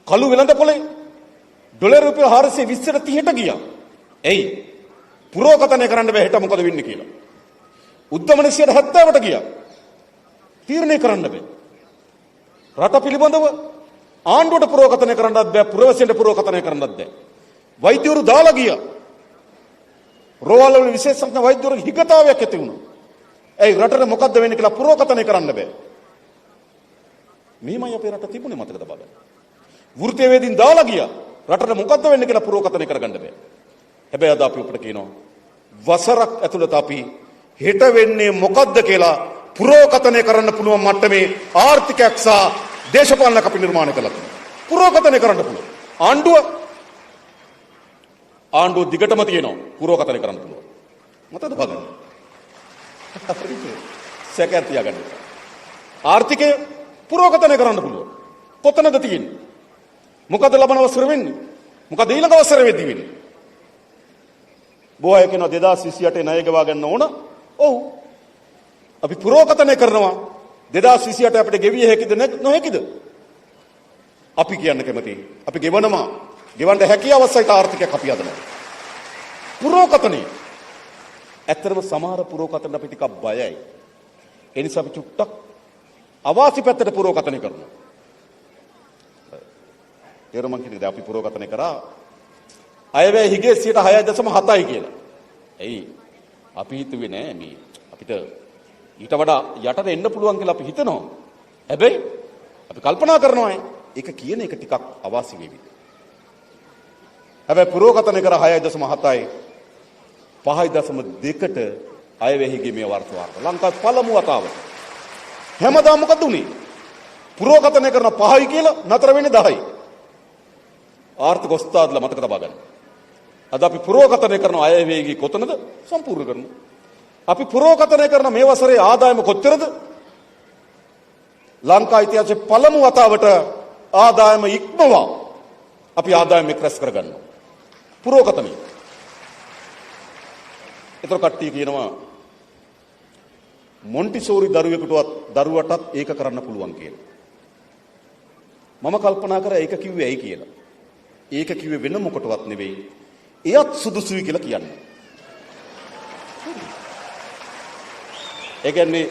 කළු වෙළඳ පොලේ ඩොලර රුපියල් 420ට 30ට ගියා. එයි පුරෝකථනය කරන්න බෑ හෙට මොකද වෙන්නේ කියලා. උද්දමන 70ට ගියා. තීරණය කරන්න බෑ. රට පිළිබඳව ආණ්ඩුවට පුරෝකථනය කරන්නත් බෑ, පුරවැසියන්ට පුරෝකථනය කරන්නත් බෑ. වෛද්‍යවරු දාලා ගියා. රෝහල් වල විශේෂඥ වෛද්‍යවරු හිගතාවයක් ඇති වුණා. ඇයි රටට මොකද්ද වෙන්නේ කියලා පුරෝකථනය කරන්න බෑ. මෙහෙමයි අපේ රට තිබුණේ, මතකද බලන්න. වෘත්තීය වේදින් දාලා ගියා. රටට මොකද්ද වෙන්නේ කියලා පුරෝකථනය කරගන්න බෑ. හැබැයි අද අපි ඔබට කියනවා වසරක් ඇතුළත අපි හෙට වෙන්නේ මොකද්ද කියලා පුරෝකථනය කරන්න පුළුවන් මට්ටමේ ආර්ථිකයක් සහ දේශපාලනයක් අපි නිර්මාණය කළා තියෙනවා. පුරෝකථනය කරන්න පුළුවන්. ආණ්ඩුව දිගටම තියෙනවා පුරෝකථනය කරන්න පුළුවන්. මතකද බලන්න. සැකයක් තියාගන්න. ආර්ථිකය පුරෝකථනය කරන්න පුළුවන්. කොතනද තියෙන්නේ? මොකද ලබන වසර වෙන්නේ? මොකද ඊළඟ වසර වෙද්දි වෙන්නේ? බොහෝ අය කියනවා 2028 ණය ගෙවා ගන්න ඕන. ඔව්. අපි පුරෝකථනය කරනවා 2028 අපිට ගෙවිය හැකිද නොහැකිද? අපි කියන්න කැමති. අපි ගෙවනවා. ගෙවන්න හැකියාව සහිත ආර්ථිකයක් අපි හදනවා. පුරෝකථනය. ඇත්තටම සමහර පුරෝකථන අපි ටිකක් බයයි. ඒ නිසා අපි චුට්ටක් අවාසි පැත්තට පුරෝකථනය කරනවා. තේරුම් මං කියන්නේ අපි පුරෝකථනය කරා අයවැය හිගේ 6.7යි කියලා. ඇයි අපි හිතුවේ නෑ මේ අපිට ඊට වඩා යටට එන්න පුළුවන් කියලා අපි හිතනවා. හැබැයි අපි කල්පනා කරනවා ඒක කියන එක ටිකක් අවාසි වේවි. හැබැයි පුරෝකථනය කර 6.7යි 5.2ට අයවැය හිගේ මේ වර්ෂ වාර්තා. ලංකාවේ පළමු වතාවට. හැමදාම මොකද උනේ? පුරෝකථනය කරන 5යි කියලා නතර වෙන්නේ 10යි. ආර්ථික ඔස්තාදලා මතක තබා ගන්න. අද අපි පුරෝකථනය කරන අය වේගي කොතනද? සම්පූර්ණ කරනවා. අපි පුරෝකථනය කරන මේ වසරේ ආදායම කොච්චරද? ලංකා ඉතිහාසයේ පළමු වතාවට ආදායම ඉක්මවා අපි ආදායම එක් රැස් කරගන්නවා. පුරෝකථනය. ඒතර කට්ටිය කියනවා මොන්ටිසෝරි දරුවෙකුටවත් දරුවටත් ඒක කරන්න පුළුවන් කියලා. මම කල්පනා කරා ඒක කිව්වේ ඇයි කියලා. ඒක කිව්වේ වෙන මොකටවත් නෙවෙයි. එයත් සුදුසුයි කියලා කියන්නේ. ඒ කියන්නේ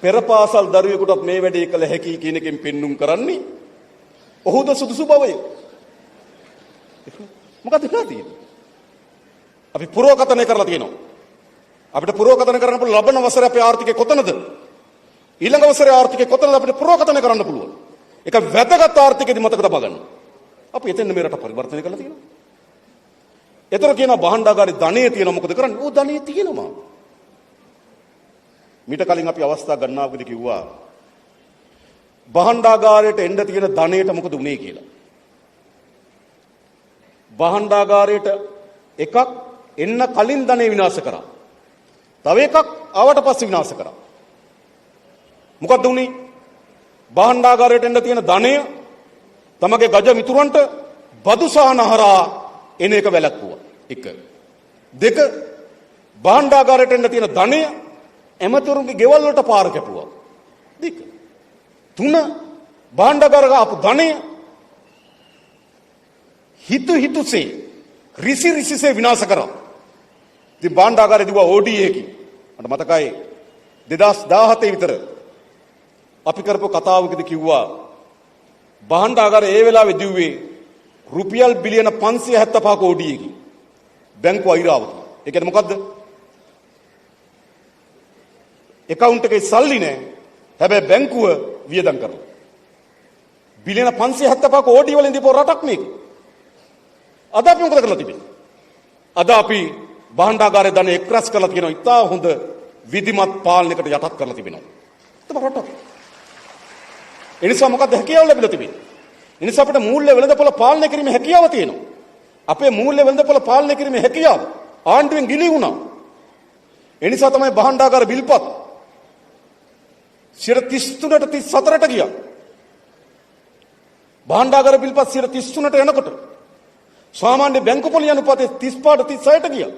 පෙර පාසල් දරුවෙකුටත් මේ වැඩේ කළ හැකි කියන එකෙන් පෙන්눔 කරන්නේ ඔහුද සුදුසු බවය. මොකද වෙලා තියෙන්නේ? අපි පුරෝකථනය කරලා තියෙනවා. අපිට පුරෝකථනය කරන්න පුළුවන් ලබන වසරේ අපේ ආර්ථිකය කොතනද? ඊළඟ වසරේ ආර්ථිකය කොතනද අපිට පුරෝකථනය කරන්න පුළුවන්. ඒක වැදගත් ආර්ථිකයේදී මතක තබා ගන්න. අපි එතෙන් මේ රට පරිවර්තනය කරලා තියෙනවා. ඒතර කියනවා භාණ්ඩාගාරේ ධනෙ තියෙනවා මොකද කරන්නේ? ඕ ධනෙ තියෙනවා. මීට කලින් අපි අවස්ථා ගණනාවකදී කිව්වා භාණ්ඩාගාරයට එන්න තියෙන ධනයට මොකද වුනේ කියලා. භාණ්ඩාගාරයට එකක් එන්න කලින් ධනෙ විනාශ කරා. තව එකක් ආවට පස්සේ විනාශ කරා. මොකද්ද වුනේ? භාණ්ඩාගාරයට එන්න තියෙන ධනය තමගේ ගජ මිතුරන්ට බදු සහන හරහා එන එක වැළැක්වුවා. එක. දෙක, භාණ්ඩාගාරයට එන්න තියෙන ධනය ඇමතිවරුන්ගේ ගෙවල් වලට පාර කැපුවා. දෙක. තුන, භාණ්ඩාගාරයට ආපු ධනය හිතු හිතුසේ රිසි රිසිසේ විනාශ කරා. ඉතින් භාණ්ඩාගාරය දිව්වා ODA එකකින්. මට මතකයි 2017 විතර අපි කරපු කතාවකදී කිව්වා භාණ්ඩාගාරය ඒ වෙලාවේ දිව්වේ රුපියල් බිලියන 575ක ODA එකකින්. බැංකුව අයිරාවත. ඒ කියන්නේ මොකද්ද? ඇකවුන්ට් එකේ සල්ලි නෑ. හැබැයි බැංකුව වියදම් කරලා. බිලියන 575ක ODA වලින් දීපු රටක් මේක. අද අපි මොකද කරලා තිබෙන්නේ? අද අපි භාණ්ඩාගාරයේ ධන එක්රැස් කරලා තියෙනවා. ඉතා හොඳ විධිමත් පාලනයකට යටත් කරලා තිබෙනවා. තම රටක්. ඒ නිසා මොකද්ද හැකියාව ලැබිලා තිබෙන්නේ? ඒ නිසා අපිට මූල්‍ය වෙළඳපොළ පාලනය කිරීමේ හැකියාව තියෙනවා. අපේ මූල්‍ය වෙළඳපොළ පාලනය කිරීමේ හැකියාව ආණ්ඩුවෙන් ගිලී වුණා. ඒ නිසා තමයි භාණ්ඩාගාර බිල්පත් 33ට 34ට ගියා. භාණ්ඩාගාර බිල්පත් 33ට යනකොට සාමාන්‍ය බැංකු පොලි අනුපාතය 35ට 36ට ගියා.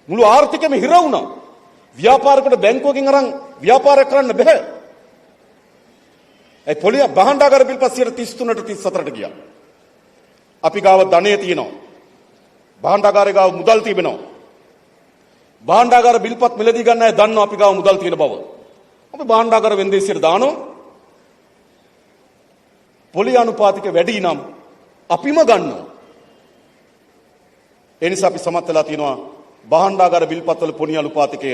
මුළු ආර්ථිකයම හිර වුණා. ව්‍යාපාරයකට බැංකුවකින් අරන් ව්‍යාපාරයක් කරන්න බැහැ. ඒ පොලිය භාණ්ඩාගාර බිල්පත් 33ට 34ට ගියා. අපි ගාව ධනය තියෙනවා. භාණ්ඩාගාරේ ගාව මුදල් තිබෙනවා. භාණ්ඩාගාර බිල්පත් මිලදී ගන්න අය දන්නවා අපි ගාව මුදල් තියෙන බව. අපි භාණ්ඩාගාර වෙන්දේසියට දානවා. පොලි අනුපාතික වැඩි නම් අපිම ගන්නවා. ඒ නිසා අපි සමත් වෙලා තියෙනවා භාණ්ඩාගාර බිල්පත්වල පොලි අනුපාතිකය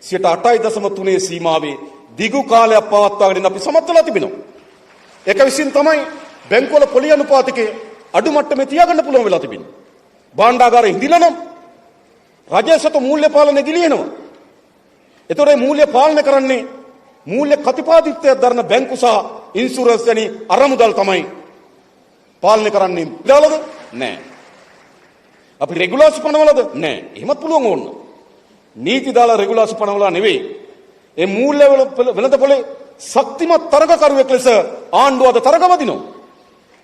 8.3 සීමාවේ දිගු කාලයක් පවත්වාගෙන ඉන්න අපි සමත් වෙලා තිබෙනවා. ඒක විසින් තමයි බැංකුවල පොලි අනුපාතිකය අඩු මට්ටමේ තියාගන්න පුළුවන් වෙලා තිබෙන්නේ. භාණ්ඩාගාරේ හිඳිලා නම් රජය සතු මූල්‍ය පාලනය ගිලිහෙනවා. ඒතකොට මේ මූල්‍ය පාලනය කරන්නේ මූල්‍ය කතිපාදිත්වයක් දරන බැංකු සහ ඉන්ෂුරන්ස් වැනි අරමුදල් තමයි පාලනය කරන්නේ. දාලද? නෑ. අපි රෙගුලාසි පනවලද? නෑ. එහෙමත් පුළුවන් ඕන. නීති දාලා රෙගුලාසි පනවලා නෙවෙයි. ඒ මූල්‍ය වෙළඳපොලේ ශක්තිමත් තරගකරුවෙක් ලෙස ආණ්ඩුව අද තරග වදිනවා.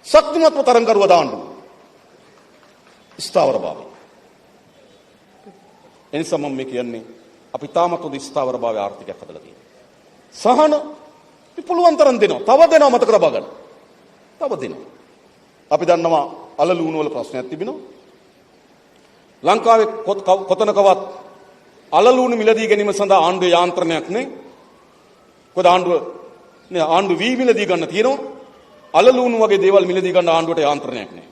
ශක්තිමත්ව තරගකරුව ආණ්ඩුව. ස්ථාවරභාවය. එනිසා මම මේ කියන්නේ අපි තාමත් හොඳ ස්ථාවරභාවය ආර්ථිකයක් හදලා තියෙනවා. සහන අපි පුළුවන් තරම් දෙනවා. තව දෙනවා මතක තබා ගන්න. තව දෙනවා. අපි දන්නවා අල ලුණු වල ප්‍රශ්නයක් තිබෙනවා. ලංකාවේ කොතනකවත් අල ලුණු මිලදී ගැනීම සඳහා ආණ්ඩුවේ යාන්ත්‍රණයක් නේ. කොහොමද ආණ්ඩුව නේ ආණ්ඩු වී මිලදී ගන්න තියෙනවා. අල ලුණු වගේ දේවල් මිලදී ගන්න ආණ්ඩුවට යාන්ත්‍රණයක් නෑ.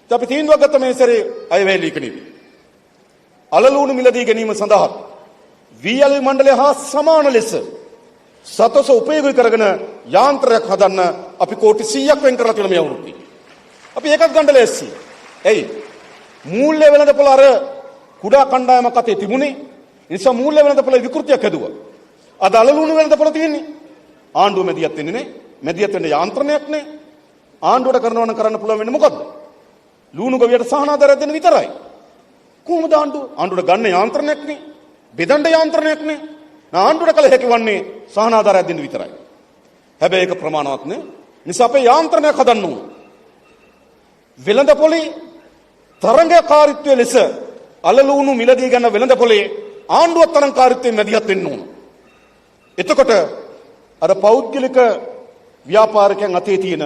ඉතින් අපි තීන්දුවක් ගත්ත මේ සැරේ අයවැය ලීකණේදී. අල ලුණු මිලදී ගැනීම සඳහා වී අලෙවි මණ්ඩලය හා සමාන ලෙස සතොස උපයෝගී කරගෙන යාන්ත්‍රයක් හදන්න අපි කෝටි 100ක් වෙන් කරලා තියෙනවා මේ අවුරුද්දේ. අපි ඒකත් ගන්න ලෑස්ති. ඇයි? මූල්‍ය වෙළඳපොළ අර කුඩා කණ්ඩායමක් අතේ තිබුණේ. ඒ නිසා මූල්‍ය වෙළඳපොළ විකෘතියක් හැදුවා. අද අල ලුණු වෙළඳපොළ තියෙන්නේ. ආණ්ඩුව මැදිහත් වෙන්නේ නේ. මැදිහත් වෙන්න යාන්ත්‍රණයක් නේ. ආණ්ඩුවට කරනවා නම් කරන්න පුළුවන් වෙන්නේ මොකද්ද? ලුණු ගොවියට සහනාධාරයක් දෙන්න විතරයි. කොහොමද ආණ්ඩුව? ආණ්ඩුවට ගන්න යාන්ත්‍රණයක් නේ. බෙදන්න යාන්ත්‍රණයක් නේ. ආණ්ඩුවට කළ හැකි වන්නේ සහනාධාරයක් දෙන්න විතරයි. හැබැයි ඒක ප්‍රමාණවත් නේ. නිසා අපේ යාන්ත්‍රණයක් හදන්න ඕන. වෙළඳ පොලේ තරඟකාරීත්වය ලෙස අලලුණු මිලදී ගන්න වෙළඳ පොලේ ආණ්ඩුවත් තරඟකාරීත්වයෙන් මැදිහත් වෙන්න ඕන. එතකොට අර පෞද්ගලික ව්‍යාපාරිකයන් අතේ තියෙන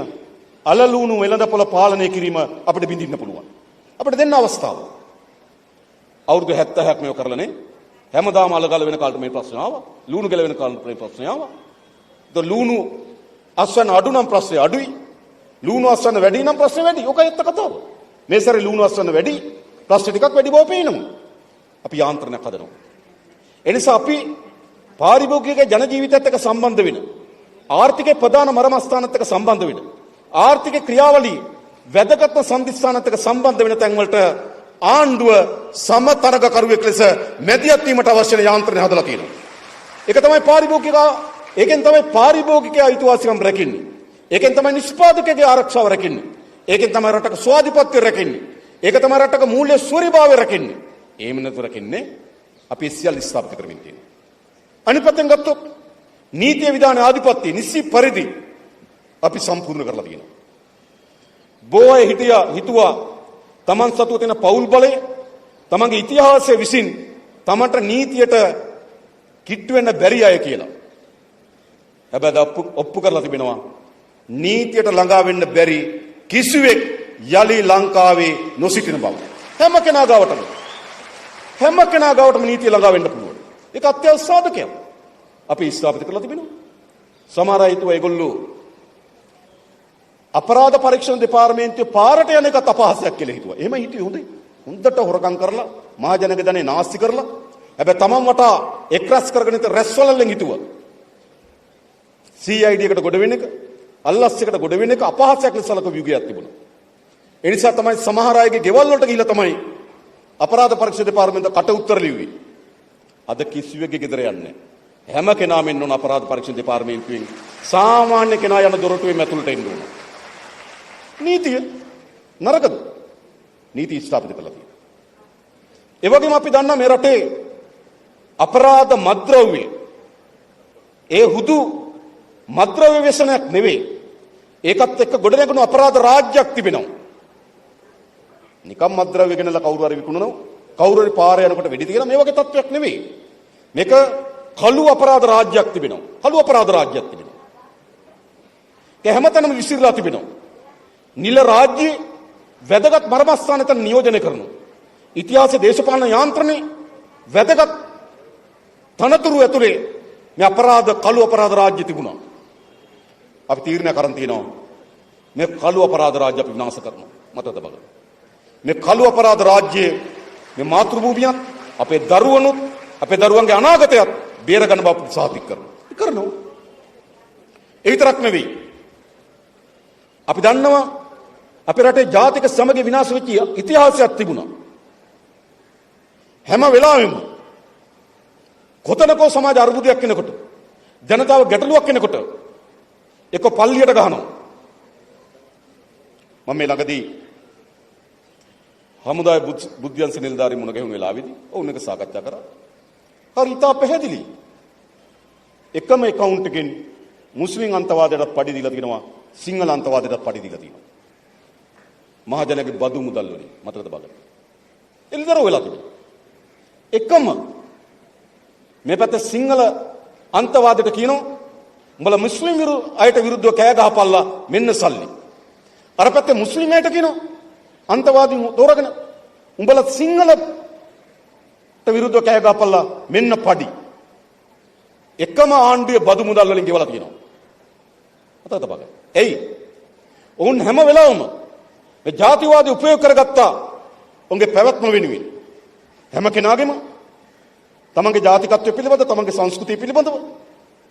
අලලුණු වෙළඳ පොළ පාලනය කිරීම අපිට බිඳින්න පුළුවන්. අපිට දෙන්න අවස්ථාව. අවුරුදු 76ක් මේව කරලා නේ. හැමදාම අල ගල වෙන කාලට මේ ප්‍රශ්න ආවා. ලුණු ගැල වෙන කාලට මේ ප්‍රශ්න ආවා. ඒතකොට ලුණු අස්වැන්න අඩු නම් ප්‍රශ්නේ අඩුයි. ලුණු අස්වැන්න වැඩි නම් ප්‍රශ්නේ වැඩි. ඔකයි ඇත්ත කතාව. මේ සැරේ ලුණු අස්වැන්න වැඩි, ප්‍රශ්න ටිකක් වැඩි බව පේනවා. අපි යාන්ත්‍රණයක් හදනවා. ඒ නිසා අපි පාරිභෝගික ජන ජීවිතයත් එක්ක සම්බන්ධ වෙන, ආර්ථික ප්‍රධාන මර්මස්ථානත් එක්ක සම්බන්ධ වෙන, ආර්ථික ක්‍රියාවලිය වැදගත්ම සන්ධිස්ථානත් එක්ක සම්බන්ධ වෙන තැන්වලට ආණ්ඩුව සමතරගකරුවෙක් ලෙස මැදිහත් වීමට අවශ්‍ය වෙන යාන්ත්‍රණය හදලා තියෙනවා. ඒක තමයි පාරිභෝගික, ඒකෙන් තමයි පාරිභෝගිකයා අයිතිවාසිකම් රැකින්නේ. ඒකෙන් තමයි නිෂ්පාදකයාගේ ආරක්ෂාව රැකින්නේ. ඒකෙන් තමයි රටක ස්වාධිපත්‍ය රැකින්නේ. ඒක තමයි රටක මූල්‍ය ස්වරිභාවය රැකින්නේ. එහෙම නැතුව රැකින්නේ අපි සියල්ල ස්ථාපිත කරමින් තියෙනවා. අනිත් පැත්තෙන් ගත්තොත් නීතිය විධාන ආධිපත්‍ය නිසි පරිදි අපි සම්පූර්ණ කරලා තියෙනවා. බොහෝ අය හිතුවා තමන් සතුව තියෙන පෞල් බලය, තමන්ගේ ඉතිහාසය විසින් තමන්ට නීතියට කිට්ටු වෙන්න බැරි අය කියලා. හැබැයි ඔප්පු කරලා තිබෙනවා නීතියට ළඟා වෙන්න බැරි කිසිවෙක් යලි ලංකාවේ නොසිටින බව. හැම කෙනා ගාවටම, හැම කෙනා ගාවටම නීතිය ළඟා වෙන්න පුළුවන්. ඒක අත්‍යවශ්‍ය සාධකයක්. අපි ස්ථාපිත කරලා තිබෙනවා. සමහර අය හිතුවා ඒගොල්ලෝ අපරාධ පරීක්ෂණ දෙපාර්තමේන්තුවේ පාරට යන එකත් අපහාසයක් කියලා හිතුවා. එහෙම හිතුවේ හොඳයි. හොඳට හොරකම් කරලා මහජනක ධනෙ නාස්ති කරලා, හැබැයි තමන් වටා එක් රැස් කරගෙන ඉත රැස්වලල්ලෙන් හිතුවා. CID එකට ගොඩ වෙන එක, අල්ලස් එකට ගොඩ වෙන එක අපහාසයක් ලෙස සලකපු යුගයක් තිබුණා. ඒ නිසා තමයි සමහර අයගේ ගෙවල් වලට ගිහිල්ලා තමයි අපරාධ පරීක්ෂණ දෙපාර්තමේන්තුව කට උත්තර ලිව්වේ. අද කිසිවෙක්ගේ ගෙදර යන්නේ හැම කෙනාම එන්න ඕන අපරාධ පරීක්ෂණ දෙපාර්තමේන්තුවෙන්. සාමාන්‍ය කෙනා යන දොරටුවෙන් ඇතුළට එන්න ඕන. නීතිය නරකද? නීති ස්ථාපිත කළා තියෙනවා. ඒ වගේම අපි දන්නා මේ රටේ අපරාධ මත්ද්‍රව්‍ය ඒ හුදු මත්ද්‍රව්‍ය ව්‍යසනයක් නෙවෙයි. ඒකත් එක්ක ගොඩනැගුණු අපරාධ රාජ්‍යයක් තිබෙනවා. නිකම් මත්ද්‍රව්‍ය ගෙනලා කවුරු හරි විකුණනවා. කවුරු හරි පාරේ යනකොට වෙඩි තියනවා, මේ වගේ තත්ත්වයක් නෙවෙයි. මේක කළු අපරාධ රාජ්‍යයක් තිබෙනවා. කළු අපරාධ රාජ්‍යයක් තිබෙනවා. ඒක හැමතැනම විසිරලා තිබෙනවා. නිල රාජ්‍යයේ වැදගත් මර්මස්ථාන එතන නියෝජනය කරනවා. ඉතිහාස දේශපාලන යාන්ත්‍රණේ වැදගත් තනතුරු ඇතුලේ මේ අපරාධ කළු අපරාධ රාජ්‍ය තිබුණා. අපි තීරණය කරන් තියෙනවා මේ කළු අපරාධ රාජ්‍ය අපි විනාශ කරනවා. මතකද බලන්න. මේ කළු අපරාධ රාජ්‍යයේ මේ මාතෘභූමියත්, අපේ දරුවනුත්, අපේ දරුවන්ගේ අනාගතයත් බේරගන්න බව අපි සාතික කරනවා. කරනවා. ඒ විතරක් නෙවෙයි. අපි දන්නවා අපේ රටේ ජාතික සමගිය විනාශ වෙච්ච ඉතිහාසයක් තිබුණා. හැම වෙලාවෙම කොතනකෝ සමාජ අර්බුදයක් එනකොට, ජනතාව ගැටලුවක් එනකොට එක පල්ලියට ගහනවා. මම මේ ළඟදී හමුදාවේ බුද්ධ්‍යංශ නිලධාරීන් මුණ ගැහුණු වෙලාවේදී ඔවුන් එක්ක සාකච්ඡා කරා. හරි, ඉතා පැහැදිලි. එකම ඇකවුන්ට් එකෙන් මුස්ලිම් අන්තවාදයටත් පඩි දීලා තියෙනවා, සිංහල අන්තවාදයටත් පඩි දීලා තියෙනවා. මහජනගේ බදු මුදල් වලින්, මතකද බලන්න. එළිදරව් වෙලා තිබෙනවා. එකම මේ පැත්තේ සිංහල අන්තවාදයට කියනවා උඹලා මුස්ලිම් අයට විරුද්ධව කෑ ගහපල්ලා, මෙන්න සල්ලි. අර පැත්තේ මුස්ලිම් අයට කියනවා අන්තවාදීන් තෝරගෙන උඹලා සිංහලට විරුද්ධව කෑ ගහපල්ලා, මෙන්න පඩි. එකම ආණ්ඩුවේ බදු මුදල් වලින් ගෙවලා තියෙනවා. මතකද බලන්න. එයි ඔවුන් හැම වෙලාවම මේ ජාතිවාදී උපයෝග කරගත්තා ඔවුන්ගේ පැවැත්ම වෙනුවෙන්. හැම කෙනාගේම තමන්ගේ ජාතිකත්වය පිළිබඳ, තමන්ගේ සංස්කෘතිය පිළිබඳව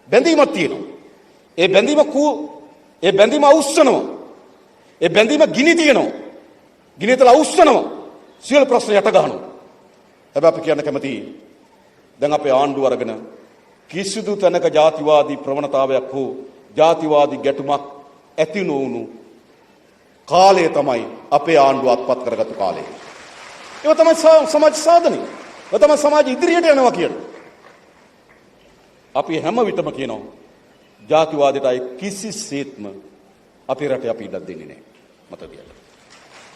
බැඳීමක් තියෙනවා. ඒ බැඳීම ඒ බැඳීම අවුස්සනවා. ඒ බැඳීම ගිනි තියෙනවා. ගිනි තල අවුස්සනවා. සියලු ප්‍රශ්න යට ගහනවා. හැබැයි අපි කියන්න කැමතියි, දැන් අපේ ආණ්ඩුව අරගෙන කිසිදු තැනක ජාතිවාදී ප්‍රවණතාවයක් හෝ ජාතිවාදී ගැටුමක් ඇති නොවුණු කාලය තමයි අපේ ආණ්ඩුව අත්පත් කරගත්තු කාලය. ඒව තමයි සමාජ සාධනය. ඒව තමයි සමාජ ඉදිරියට යනවා කියන්නේ. අපි හැම විටම කියනවා ජාතිවාදයට අය කිසිසේත්ම අපේ රටේ අපි ඉඩක් දෙන්නේ නැහැ. මතක තියාගන්න.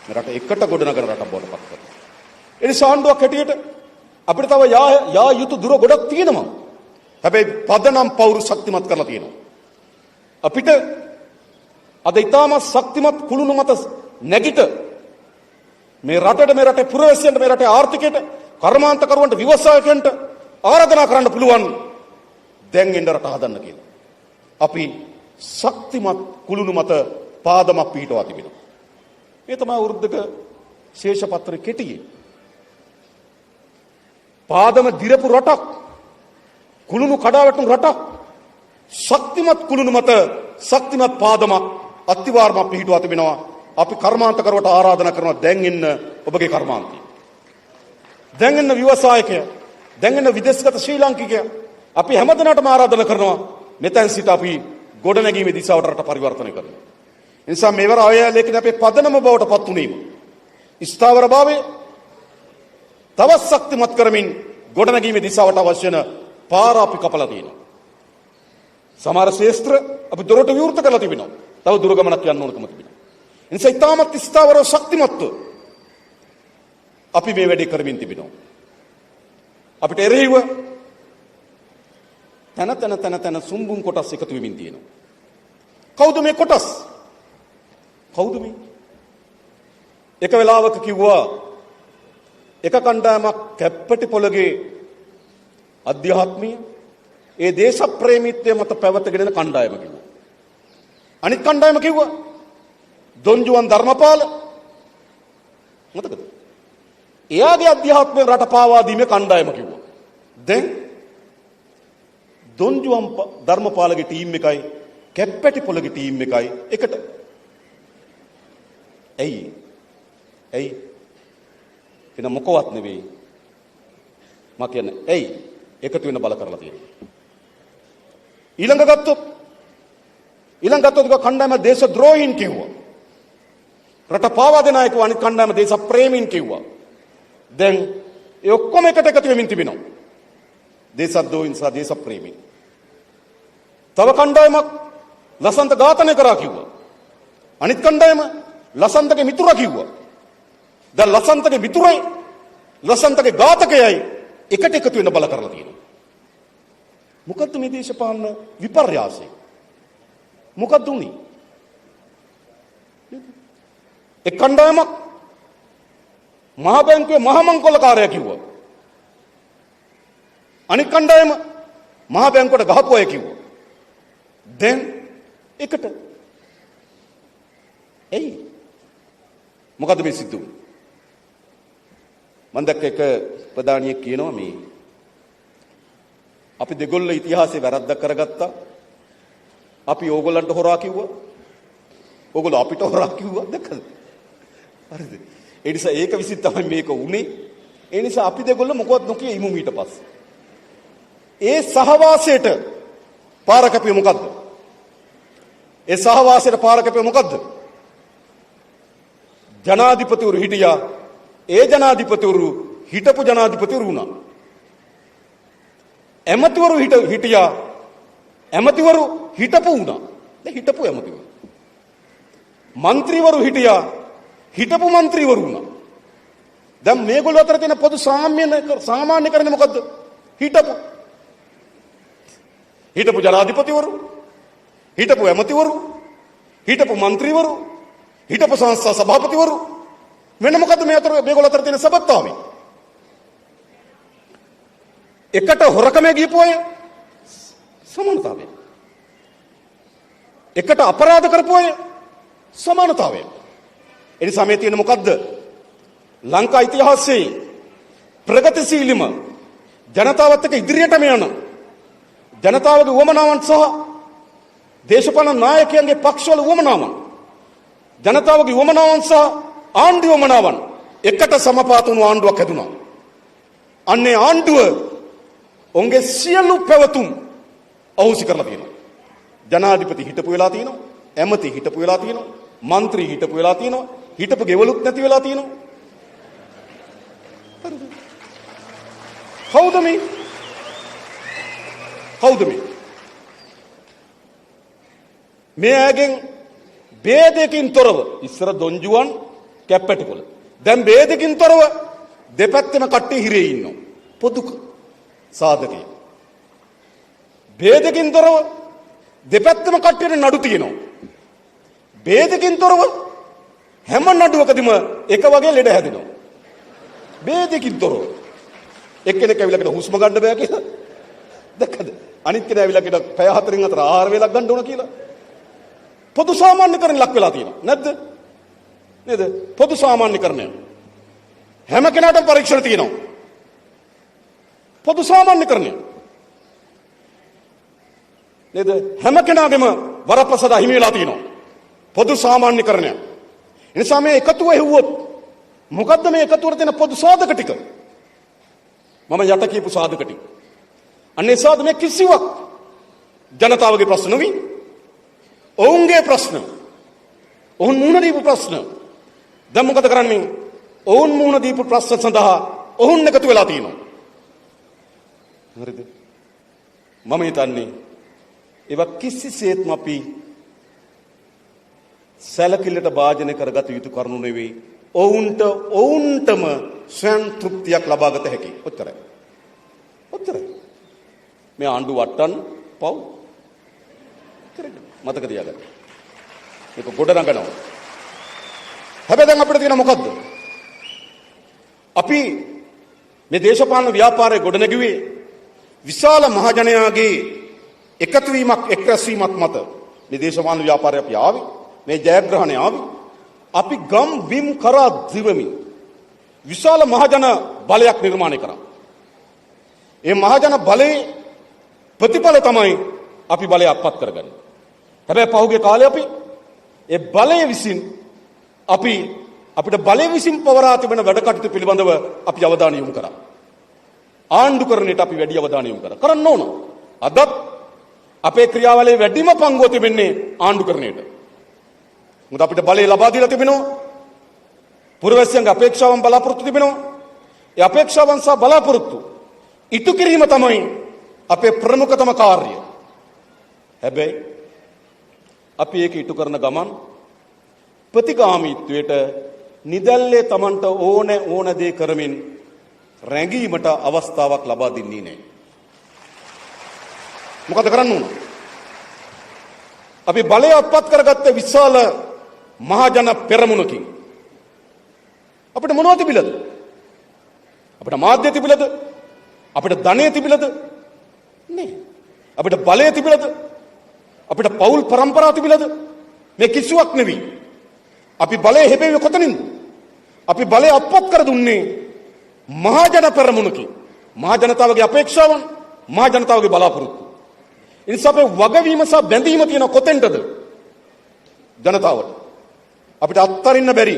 මේ රට එකට ගොඩනගන රටක් බවට පත් කරනවා. ඒ නිසා ආණ්ඩුවක් හැටියට අපිට තව යා යා යුතු දුර ගොඩක් තියෙනවා. හැබැයි පදනම් පවුරු ශක්තිමත් කරලා තියෙනවා. අපිට අද ඉතාමත් ශක්තිමත් කුළුණු මත නැගිට මේ රටට, මේ රටේ පුරවැසියන්ට, මේ රටේ ආර්ථිකයට, කර්මාන්තකරුවන්ට, ව්‍යවසායකයන්ට ආරාධනා කරන්න පුළුවන් දැන් එන්න රට හදන්න කියලා. අපි ශක්තිමත් කුළුණු මත පාදමක් පිහිටවා තිබෙනවා. මේ තමයි අවුරුද්දක ශේෂපත්‍ර කෙටියේ. පාදම දිරපු රටක්, කුළුණු කඩා වැටුණු රටක්, ශක්තිමත් කුළුණු මත ශක්තිමත් පාදමක් අත්තිවාරමක් පිහිටුවා තිබෙනවා. අපි කර්මාන්තකරුවට ආරාධනා කරනවා, දැන් එන්න ඔබගේ කර්මාන්තය. දැන් එන්න ව්‍යවසායකය. දැන් එන්න විදේශගත ශ්‍රී ලාංකිකයා. අපි හැමදෙනාටම ආරාධනා කරනවා, මෙතෙන් සිට අපි ගොඩනැගීමේ දිශාවට රට පරිවර්තනය කරනවා. ඒ නිසා මේවර ආය ලේඛන අපේ පදනම බවට පත් වුණීම. ස්ථාවරභාවය තවත් ශක්තිමත් කරමින් ගොඩනැගීමේ දිශාවට අවශ්‍ය වෙන පාර අපි කපලා තියෙනවා. සමහර ක්ෂේත්‍ර අපි දොරටු විවෘත කරලා තිබෙනවා. තව දුර ගමනක් යන්න ඕනකම තිබෙනවා. ඒ නිසා ඉතාමත් ස්ථාවරව ශක්තිමත්ව අපි මේ වැඩේ කරමින් තිබෙනවා. අපිට එරෙහිව තන තන තන තන සුම්බුන් කොටස් එකතු වෙමින් තියෙනවා. කවුද මේ කොටස්? කවුද මේ? එක වෙලාවක කිව්වා එක කණ්ඩායමක් කැප්පටි පොළගේ අධ්‍යාත්මීය ඒ දේශප්‍රේමීත්වය මත පැවතගෙන එන කණ්ඩායම කිව්වා. අනිත් කණ්ඩායම කිව්වා දොන්ජුවන් ධර්මපාල, මතකද? එයාගේ අධ්‍යාත්මය රට පාවා දීමේ කණ්ඩායම කිව්වා. දැන් දොන්ජුවන් ධර්මපාලගේ ටීම් එකයි කැප්පැටි පොළගේ ටීම් එකයි එකට. ඇයි? ඇයි? වෙන මොකවත් නෙවෙයි. මම කියන්නේ ඇයි එකතු වෙන බල කරලා තියෙන්නේ. ඊළඟ ගත්තොත් කණ්ඩායම දේශ ද්‍රෝහීන් කිව්වා. රට පාවා දෙන අය කිව්වා, අනිත් කණ්ඩායම දේශ ප්‍රේමීන් කිව්වා. දැන් ඒ ඔක්කොම එකට එකතු වෙමින් තිබෙනවා. දේශද්‍රෝහීන් සහ දේශ ප්‍රේමීන්. තව කණ්ඩායමක් ලසන්ත ඝාතනය කරා කිව්වා. අනිත් කණ්ඩායම ලසන්තගේ මිතුරා කිව්වා. දැන් ලසන්තගේ මිතුරයි ලසන්තගේ ඝාතකයයි එකට එකතු වෙන බල කරලා තියෙනවා. මොකද්ද මේ දේශපාලන විපර්යාසය? මොකද්ද උනේ? එක් කණ්ඩායමක් මහ බැංකුවේ මහ මංකොල්ලකාරයා කිව්වා. අනිත් කණ්ඩායම මහ බැංකුවට ගහපු අය කිව්වා. දැන් එකට. ඇයි? මොකද්ද මේ සිද්ධ වුනේ? මම දැක්ක එක ප්‍රධානියෙක් කියනවා, මේ අපි දෙගොල්ල ඉතිහාසයේ වැරද්දක් කරගත්තා. අපි ඕගොල්ලන්ට හොරා කිව්වා. ඕගොල්ලෝ අපිට හොරා කිව්වා, දැක්කද? හරිද? ඒ නිසා ඒක විසින් තමයි මේක වුනේ. ඒ නිසා අපි දෙගොල්ල මොකවත් නොකිය ඉමු ඊට පස්සේ. ඒ සහවාසයට පාර කැපුවේ මොකද්ද? ඒ සහවාසයට පාර කැපුවේ මොකද්ද? ජනාධිපතිවරු හිටියා. ඒ ජනාධිපතිවරු හිටපු ජනාධිපතිවරු වුණා. ඇමතිවරු හිටියා. ඇමතිවරු හිටපු වුණා. දැන් හිටපු ඇමතිවරු. මන්ත්‍රීවරු හිටියා. හිටපු මන්ත්‍රීවරු වුණා. දැන් මේගොල්ලෝ අතර තියෙන පොදු සාමාන්‍ය කරන්නේ මොකද්ද? හිටපු. හිටපු ජනාධිපතිවරු, හිටපු ඇමතිවරු, හිටපු මන්ත්‍රීවරු, හිටපු සංස්ථා සභාපතිවරු. වෙන මොකද්ද මේ අතර මේගොල්ලෝ අතර තියෙන සබත්තාවය? එකට හොරකමේ ගියපු අය සමානතාවය. එකට අපරාධ කරපු අය සමානතාවය. ඒ නිසා මේ තියෙන මොකද්ද? ලංකා ඉතිහාසයේ ප්‍රගතිශීලීම ජනතාවත් එක්ක ඉදිරියටම යන, ජනතාවගේ උවමනාවන් සහ දේශපාලන නායකයන්ගේ පක්ෂවල උවමනාවන්, ජනතාවගේ උවමනාවන් සහ ආණ්ඩුවේ උවමනාවන් එකට සමපාත වුණු ආණ්ඩුවක් හැදුනා. අන්නේ ආණ්ඩුව ඔවුන්ගේ සියලු පැවතුම් අහෝසි කරලා තියෙනවා. ජනාධිපති හිටපු වෙලා තියෙනවා. ඇමති හිටපු වෙලා තියෙනවා. මන්ත්‍රී හිටපු වෙලා තියෙනවා. හිටපු ගෙවලුත් නැති වෙලා තියෙනවා. හරිද? කවුද මේ? කවුද මේ? මේ අයගෙන් භේදයකින් තොරව ඉස්සර දොංජුවන් කැප්පැටිකොල. දැන් භේදකින් තොරව දෙපැත්තෙම කට්ටිය හිරේ ඉන්නවා. පොදු සාධකය. භේදකින් තොරව දෙපැත්තෙම කට්ටියට නඩු තියෙනවා. භේදකින් තොරව හැම නඩුවකදීම එක වගේ ලෙඩ හැදෙනවා. භේදකින් තොරව. එක්කෙනෙක් ඇවිල්ලා කියන හුස්ම ගන්න බෑ කියලා. දැක්කද? අනිත් කෙනා ඇවිල්ලා කියන පැය හතරෙන් හතර ආහාර වේලක් ගන්න ඕන කියලා. පොදු සාමාන්‍යකරණ ලක් වෙලා තියෙනවා. නැද්ද? නේද? පොදු සාමාන්‍යකරණය. හැම කෙනාටම පරීක්ෂණ තියෙනවා. පොදු සාමාන්‍යකරණය. නේද? හැම කෙනාගේම වරප්‍රසාද අහිමි වෙලා තියෙනවා. පොදු සාමාන්‍යකරණය. එනිසා මේ එකතුව හෙව්වොත් මොකද්ද මේ එකතුවට තියෙන පොදු සාධක ටික? මම යට කියපු සාධක ටික. අන්න ඒ සාධක මේ කිසිවක් ජනතාවගේ ප්‍රශ්න නෙවෙයි. ඔවුන්ගේ ප්‍රශ්න. ඔවුන් මුහුණ දීපු ප්‍රශ්න. දැන් මොකද කරන්නේ? ඔවුන් මුහුණ දීපු ප්‍රශ්න සඳහා ඔවුන් එකතු වෙලා තියෙනවා. හරිද? මම හිතන්නේ ඒවා කිසිසේත්ම අපි සැලකිල්ලට භාජනය කරගත යුතු කරුණු නෙවෙයි. ඔවුන්ට ඔවුන්ටම ස්වයං තෘප්තියක් ලබාගත හැකි. ඔච්චරයි. ඔච්චරයි. මේ ආණ්ඩු වට්ටන්න පව්. ඔච්චරයි. මතක තියාගන්න. මේක ගොඩ නගනවා. හැබැයි දැන් අපිට තියෙන මොකද්ද? අපි මේ දේශපාලන ව්‍යාපාරය ගොඩනැගුවේ විශාල මහජනයාගේ එකතු වීමක්, එක් රැස්වීමක් මත. මේ දේශපාලන ව්‍යාපාරය අපි ආවේ, මේ ජයග්‍රහණය ආවේ අපි ගම් බිම් කරා දිවමින් විශාල මහජන බලයක් නිර්මාණය කරා. ඒ මහජන බලයේ ප්‍රතිඵල තමයි අපි බලය අත්පත් කරගන්නේ. හැබැයි පහුගිය කාලේ අපි ඒ බලය විසින් අපි අපිට බලය විසින් පවරා තිබෙන වැඩ කටයුතු පිළිබඳව අපි අවධානය යොමු කරා. ආණ්ඩුකරණයට අපි වැඩි අවධානය යොමු කරා. කරන්න ඕන. අදත් අපේ ක්‍රියාවලියේ වැඩිම පංගුව තිබෙන්නේ ආණ්ඩුකරණයට. මොකද අපිට බලය ලබා දීලා තිබෙනවා. පුරවැසියන්ගේ අපේක්ෂාවන් බලාපොරොත්තු තිබෙනවා. ඒ අපේක්ෂාවන් සහ බලාපොරොත්තු ඉටු කිරීම තමයි අපේ ප්‍රමුඛතම කාර්යය. හැබැයි අපි ඒක ඉටු කරන ගමන් ප්‍රතිගාමීත්වයට නිදැල්ලේ තමන්ට ඕන ඕන දේ කරමින් රැඟීමට අවස්ථාවක් ලබා දෙන්නේ නැහැ. මොකද කරන්න ඕන? අපි බලය අත්පත් කරගත්ත විශාල මහජන පෙරමුණකින් අපිට මොනවද තිබිලද? අපිට මාධ්‍ය තිබිලද? අපිට ධනය තිබිලද? නෑ. අපිට බලය තිබිලද? අපිට පවුල් පරම්පරා තිබිලද? මේ කිසිවක් නෙවෙයි. අපි බලය හෙබෙන්නේ කොතනින්ද? අපි බලය අත්පත් කර දුන්නේ මහජන පෙරමුණකින්. මහ ජනතාවගේ අපේක්ෂාවන්, මහ ජනතාවගේ බලාපොරොත්තු. ඒ නිසා අපේ වගවීම සහ බැඳීම තියෙන කොතෙන්ටද? ජනතාවට. අපිට අත්තරින්න බැරි,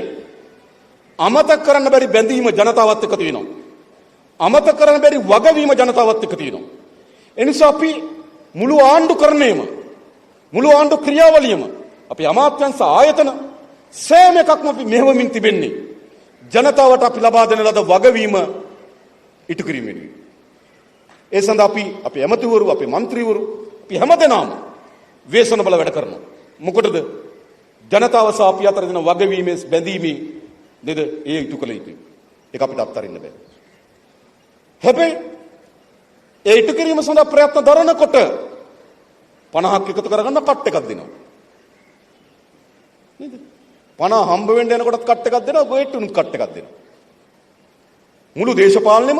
අමතක කරන්න බැරි බැඳීම ජනතාවත් එක්ක තියෙනවා. අමතක කරන්න බැරි වගවීම ජනතාවත් එක්ක තියෙනවා. ඒ නිසා අපි මුළු ආණ්ඩුකරණයම, මුළු ආණ්ඩු ක්‍රියාවලියම, අපි අමාත්‍යංශ ආයතන සෑම එකක්ම අපි මෙහෙවමින් තිබෙන්නේ ජනතාවට අපි ලබා දෙන ලද වගවීම ඉටු කිරීම වෙනුවෙන්. ඒ සඳහා අපි අපේ ඇමතිවරු, අපේ මන්ත්‍රීවරු, අපි හැමදෙනාම වේසන බල වැඩ කරනවා. මොකටද? ජනතාව සහ අපි අතර දෙන වගවීමේ බැඳීමේ නේද? ඒ ඉටු කළ යුතුයි. ඒක අපිට අත්හරින්න බෑ. හැබැයි ඒ ඉටු කිරීම සඳහා ප්‍රයත්න දරනකොට 50ක් එකතු කරගන්න කට් එකක් දෙනවා. නේද? 50 හම්බ වෙන්න යනකොටත් කට් එකක් දෙනවා, ගේට්ටුනුත් කට් එකක් දෙනවා. මුළු දේශපාලනෙම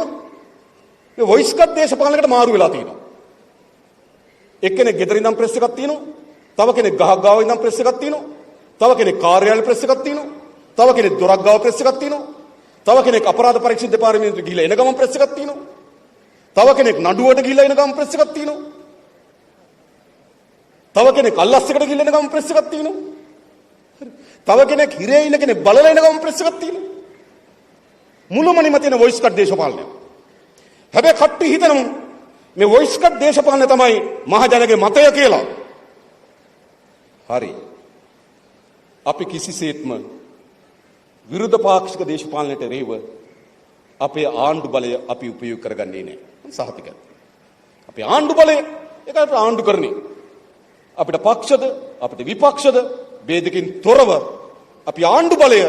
මේ වොයිස් කට් දේශපාලනයකට මාරු වෙලා තියෙනවා. එක්කෙනෙක් ගෙදර ඉඳන් ප්‍රෙස් එකක් තියෙනවා. තව කෙනෙක් ගහක් ගාව ඉඳන් ප්‍රෙස් එකක් තියෙනවා. තව කෙනෙක් කාර්යාලය ප්‍රෙස් එකක් තියෙනවා. තව කෙනෙක් දොරක් ගාව ප්‍රෙස් එකක් තියෙනවා. තව කෙනෙක් අපරාධ පරීක්ෂණ දෙපාර්තමේන්තුවට ගිහිල්ලා එන ගමන් ප්‍රෙස් එකක් තියෙනවා. තව කෙනෙක් නඩුවට ගිහිල්ලා එන ගමන් ප්‍රෙස් එකක් තියෙනවා. තව කෙනෙක් අල්ලස් එකට ගිහිල්ලා එන ගමන් ප්‍රෙස් එකක් තියෙනවා. තව කෙනෙක් හිරේ ඉන්න කෙනෙක් බලලා එන ගමන් ප්‍රෙස් එකක් තියෙනවා. මුළුමනින්ම තියෙන වොයිස් කට් දේශපාලනය. හැබැයි කට්ටිය හිතනවා මේ වොයිස් කට් දේශපාලනය තමයි මහජනගේ මතය කියලා. හරි. අපි කිසිසේත්ම විරුද්ධ පාක්ෂික දේශපාලනයට එරෙහිව අපේ ආණ්ඩු බලය අපි උපයෝගී කරගන්නේ නැහැ. මම සහතිකයි. අපේ ආණ්ඩු බලය ඒක අපිට ආණ්ඩු කරන්නේ. අපිට පක්ෂද අපිට විපක්ෂද ભેදකින් තොරව අපි ආණ්ඩු බලය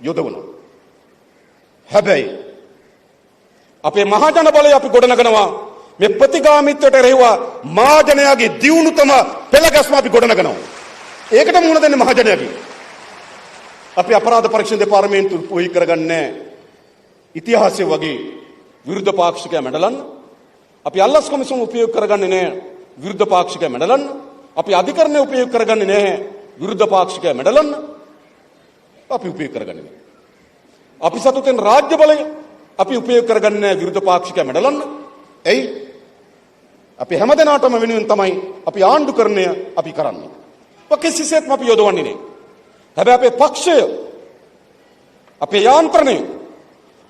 යොදවනවා. හැබැයි අපේ මහජන බලය අපි ගොඩනගනවා. මේ ප්‍රතිගාමීත්වයට එරෙහිව මහජනයාගේ දියුණුතම පෙළගැස්ම අපි ගොඩනගනවා. ඒකට මුහුණ දෙන්නේ මහජනයාගේ. අපි අපරාධ පරීක්ෂණ දෙපාර්තමේන්තුව උපයෝගී කරගන්නේ ඉතිහාසය වගේ විරුද්ධ පාක්ෂිකයා මැඩලන්න. අපි අල්ලස් කොමිසම උපයෝග කරගන්නේ නැහැ විරුද්ධ පාක්ෂිකයා මැඩලන්න. අපි අධිකරණය උපයෝග කරගන්නේ නැහැ විරුද්ධ පාක්ෂිකයා මැඩලන්න. අපි උපයෝග කරගන්නේ නැහැ. අපි සතුටෙන් රාජ්‍ය බලය අපි උපයෝග කරගන්නේ නැහැ විරුද්ධ පාක්ෂිකයා මැඩලන්න. ඇයි? අපි හැමදෙනාටම වෙනුවෙන් තමයි අපි ආණ්ඩුකරණය අපි කරන්නේ. ඔය කිසිසේත්ම අපි යොදවන්නේ නැහැ. හැබැයි අපේ පක්ෂය, අපේ යාන්ත්‍රණය,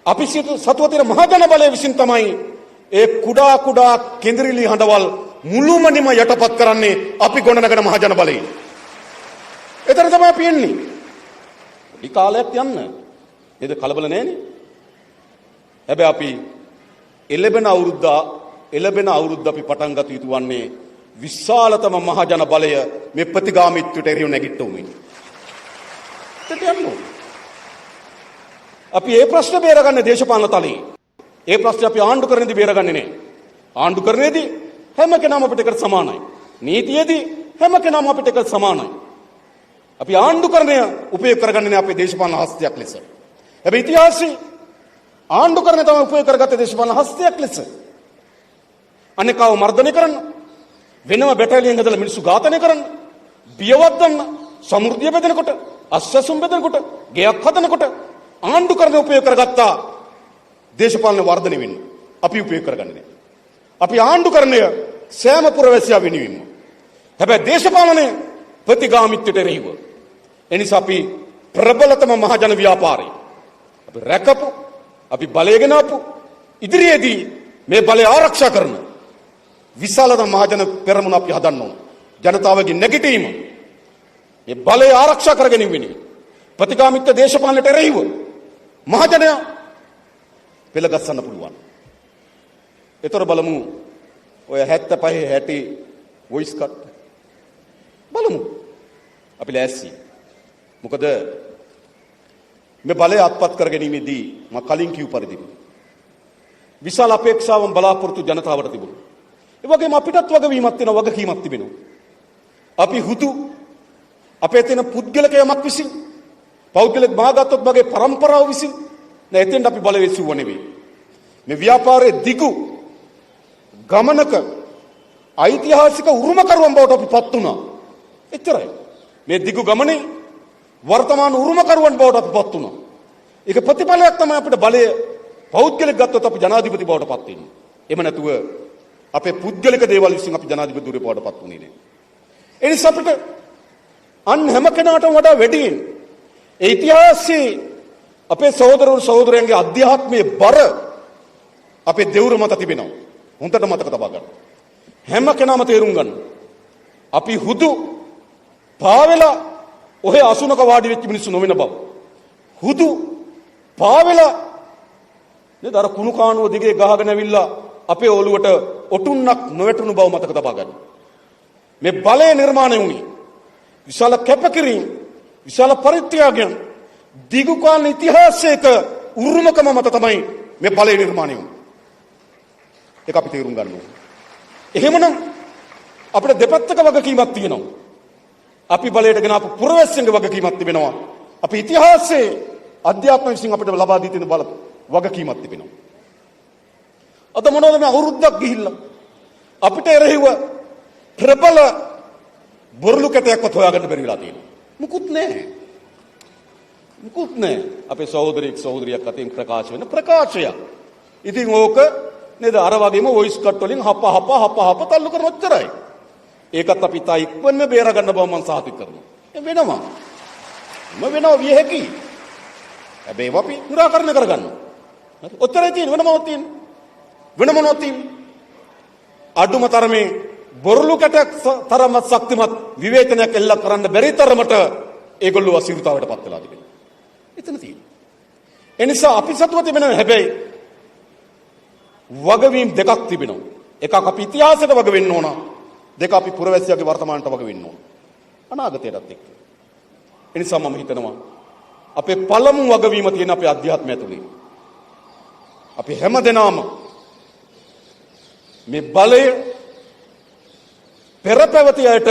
අපි සතුව තියෙන මහජන බලය විසින් තමයි ඒ කුඩා කුඩා කෙඳිරිලි හඬවල් මුළුමනින්ම යටපත් කරන්නේ අපි ගොඩනගන මහජන බලයෙන්. එතන තමයි අපි එන්නේ. පොඩි කාලයක් යන්න. නේද, කලබල නෑනේ. හැබැයි අපි එළබෙන අවුරුද්ද අපි පටන් ගත යුතු වන්නේ විශාලතම මහජන බලය මේ ප්‍රතිගාමීත්වයට එරෙහිව නැගිට්ටුමින්. එතනට යන්න ඕනේ. අපි ඒ ප්‍රශ්න බේරගන්නේ දේශපාලන තලයේ. ඒ ප්‍රශ්න අපි ආණ්ඩුකරණයේදී බේරගන්නේ නෑ. ආණ්ඩුකරණයේදී හැම කෙනාම අපිට එකට සමානයි. නීතියේදී හැම කෙනාම අපිට එකට සමානයි. අපි ආණ්ඩුකරණය උපයෝග කරගන්නේ නෑ අපේ දේශපාලන හස්තයක් ලෙස. හැබැයි ඉතිහාසයේ ආණ්ඩුකරණය තමයි උපයෝග කරගත්තේ දේශපාලන හස්තයක් ලෙස. අනෙකාව මර්ධනය කරන්න, වෙනම බැටලියන් හදලා මිනිස්සු ඝාතනය කරන්න, බියවද්දන්න, සමෘද්ධිය බෙදෙනකොට, අස්වැසුම් බෙදෙනකොට, ගෙයක් හදනකොට ආණ්ඩුකරණය උපයෝග කරගත්තා දේශපාලන වර්ධනය වෙන්න. අපි උපයෝග කරගන්නේ නෑ. අපි ආණ්ඩුකරණය සෑම පුරවැසියා වෙනුවෙන්ම. හැබැයි දේශපාලනය ප්‍රතිගාමිත්වයට එරෙහිව. එනිසා අපි ප්‍රබලතම මහජන ව්‍යාපාරය අපි රැකපු, අපි බලය ගෙන ආපු, ඉදිරියේදී මේ බලය ආරක්ෂා කරන විශාලතම මහජන පෙරමුණ අපි හදන්න ඕන. ජනතාවගේ නැගිටීම මේ බලය ආරක්ෂා කර ගැනීම වෙනුවෙන් ප්‍රතිගාමිත්ව දේශපාලනයට එරෙහිව මහජනයා පෙළගස්සන්න පුළුවන්. ඒතර බලමු ඔය 75 60 වොයිස් කට් බලමු. අපි ලෑස්ති. මොකද මේ බලය අත්පත් කර ගැනීමේදී මම කලින් කිව් පරිදි විශාල අපේක්ෂාවන් බලාපොරොත්තු ජනතාවට තිබුණා. ඒ වගේම අපිටත් වගවීමක් තියෙනවා, වගකීමක් තිබෙනවා. අපි හුදු අපේ තියෙන පුද්ගලික යමක් විසින්, පෞද්ගලික මා ගත්තොත් මගේ පරම්පරාව විසින් නෑ, එතෙන්ට අපි බල වෙසුව නෙවෙයි. මේ ව්‍යාපාරයේ දිගු ගමනක ඓතිහාසික උරුමකරුවන් බවට අපි පත් වුණා. එච්චරයි. මේ දිගු ගමනේ වර්තමාන උරුමකරුවන් බවට අපි පත් වුණා. ඒක ප්‍රතිඵලයක් තමයි අපිට බලය පෞද්ගලික ගත්තොත් අපි ජනාධිපති බවට පත් වෙන්නේ. එහෙම නැතුව අපේ පුද්ගලික දේවල් විසින් අපි ජනාධිපති ධුරය බවට පත් වුණේ නෑ. ඒ නිසා අපිට අන් හැම කෙනාටම වඩා වැඩියෙන් ඒ ඉතිහාසයේ අපේ සහෝදරවරු සහෝදරයන්ගේ අධ්‍යාත්මයේ බර අපේ දෙවුර මත තිබෙනවා. හොඳට මතක තබා ගන්න. හැම කෙනාම තේරුම් ගන්න. අපි හුදු පාවෙලා ඔහෙ අසුනක වාඩි වෙච්ච මිනිස්සු නොවන බව. හුදු පාවෙලා නේද, අර කුණු කානුව දිගේ ගහගෙන ඇවිල්ලා අපේ ඔළුවට ඔටුන්නක් නොවැටුණු බව මතක තබා ගන්න. මේ බලය නිර්මාණය වුණේ විශාල කැපකිරීම, විශාල පරිත්‍යාගයන්, දිගු කාල ඉතිහාසයක උරුමකම මත තමයි මේ බලය නිර්මාණය වුණේ. ඒක අපි තේරුම් ගන්න ඕනේ. එහෙමනම් අපිට දෙපැත්තක වගකීමක් තියෙනවා. අපි බලයට ගෙන ආපු පුරවැසියන්ගේ වගකීමක් තිබෙනවා. අපි ඉතිහාසයේ අධ්‍යාත්ම විසින් අපිට ලබා දී තියෙන බල වගකීමක් තිබෙනවා. අද මොනවද මේ අවුරුද්දක් ගිහිල්ලා අපිට එරෙහිව ප්‍රබල බොරළු කැටයක්වත් හොයාගන්න බැරි වෙලා තියෙනවා. මුකුත් නෑ. මුකුත් නෑ. අපේ සහෝදරයෙක් සහෝදරියක් අතින් ප්‍රකාශ වෙන ප්‍රකාශයක්. ඉතින් ඕක නේද, අර වගේම වොයිස් කට් වලින් හප හප හප හප තල්ලු කරන ඔච්චරයි. ඒකත් අපි තා ඉක්මනට බේරගන්න බව මම සහතික කරනවා. ඒ වෙනවා. එම වෙනවා විය හැකි. හැබැයි ඒවා අපි නිරාකරණය කරගන්න. හරි. ඔච්චරයි තියෙන්නේ, වෙන මොනවද තියෙන්නේ? වෙන මොනවද තියෙන්නේ? අඩුම තරමේ බොරළු කැටයක් තරමත් ශක්තිමත් විවේචනයක් එල්ල කරන්න බැරි තරමට ඒගොල්ලෝ අසීරුතාවයට පත් වෙලා තිබෙනවා. එතන තියෙනවා. ඒ නිසා අපි සතුව තිබෙනවා. හැබැයි වගවීම් දෙකක් තිබෙනවා. එකක් අපි ඉතිහාසයට වග වෙන්න ඕන. දෙක අපි පුරවැසියාගේ වර්තමානට වග වෙන්න ඕන. අනාගතයටත් එක්ක. ඒ නිසා මම හිතනවා අපේ පළමු වගවීම තියෙන අපේ අධ්‍යාත්මය තුලින්. අපි හැම දෙනාම මේ බලය පෙර පැවති අයට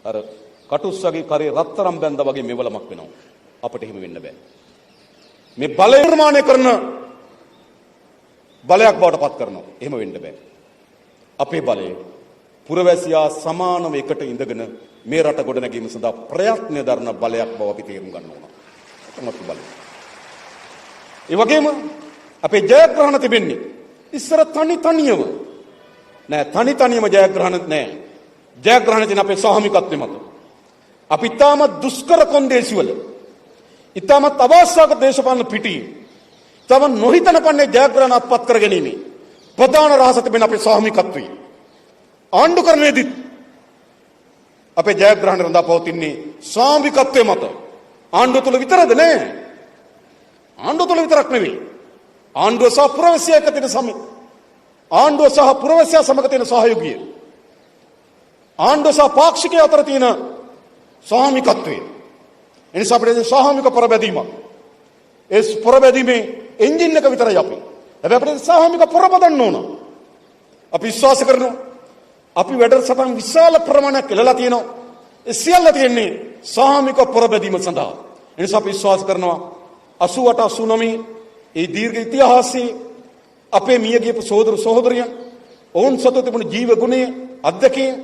අර කටුස්සගේ කරේ රත්තරන් බැඳා වගේ මෙවලමක් වෙනවා. අපිට එහෙම වෙන්න බෑ. මේ බලය නිර්මාණය කරන බලයක් බවට පත් කරනවා. එහෙම වෙන්න බෑ. අපේ බලය පුරවැසියා සමානව එකට ඉඳගෙන මේ රට ගොඩනැගීම සඳහා ප්‍රයත්න දරන බලයක් බව අපි තේරුම් ගන්න ඕන. තමයි අපේ බලය. ඒ වගේම අපේ ජයග්‍රහණ තිබෙන්නේ ඉස්සර තනි තනියම නෑ, තනි තනියම ජයග්‍රහණ නෑ. ජයග්‍රහණ තියෙන අපේ සාමූහිකත්වය මත. අපි ඉතාමත් දුෂ්කර කොන්දේසි වල, ඉතාමත් අවාසනාවක දේශපාලන පිටියේ, තව නොහිතන පන්නේ ජයග්‍රහණ අත්පත් කර ගැනීම ප්‍රධාන රහස තිබෙන අපේ සාමූහිකත්වයේ. ආණ්ඩුකරණයේදීත් අපේ ජයග්‍රහණ රඳා පවතින්නේ සාමූහිකත්වය මත. ආණ්ඩුව තුළ විතරද? නෑ. ආණ්ඩුව තුළ විතරක් නෙවෙයි. ආණ්ඩුව සහ පුරවැසියා එක්ක තියෙන ආණ්ඩුව සහ පුරවැසියා සමග තියෙන සහයෝගය. ආණ්ඩුව සහ පාක්ෂිකය අතර තියෙන සාමූහිකත්වය. එනිසා අපිට තියෙන සාමූහික පොරබැදීමක්. ඒ පොරබැදීමේ එන්ජින් එක විතරයි අපි. හැබැයි අපිට සාමූහික පොරබදන්න ඕන. අපි විශ්වාස කරනවා අපි වැඩසටහන් විශාල ප්‍රමාණයක් එළලා තියෙනවා. ඒ සියල්ල තියෙන්නේ සාමූහික පොරබැදීම සඳහා. එනිසා අපි විශ්වාස කරනවා 88 89 ඒ දීර්ඝ ඉතිහාසයේ අපේ මිය ගියපු සහෝදර සහෝදරියන් ඔවුන් සතු තිබුණු ජීව ගුණය, අත්දැකීම්,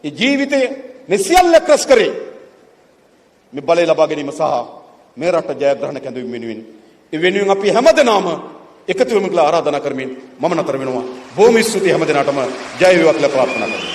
ඒ ජීවිතය මේ සියල්ල රැස් කරේ මේ බලය ලබා ගැනීම සහ මේ රට ජයග්‍රහණ කැඳවීම වෙනුවෙන්. ඒ වෙනුවෙන් අපි හැමදෙනාම එකතු වෙමු කියලා ආරාධනා කරමින් මම නතර වෙනවා. බොහොම ස්තුතියි හැමදෙනාටම. ජය වේවා කියලා ප්‍රාර්ථනා කරනවා.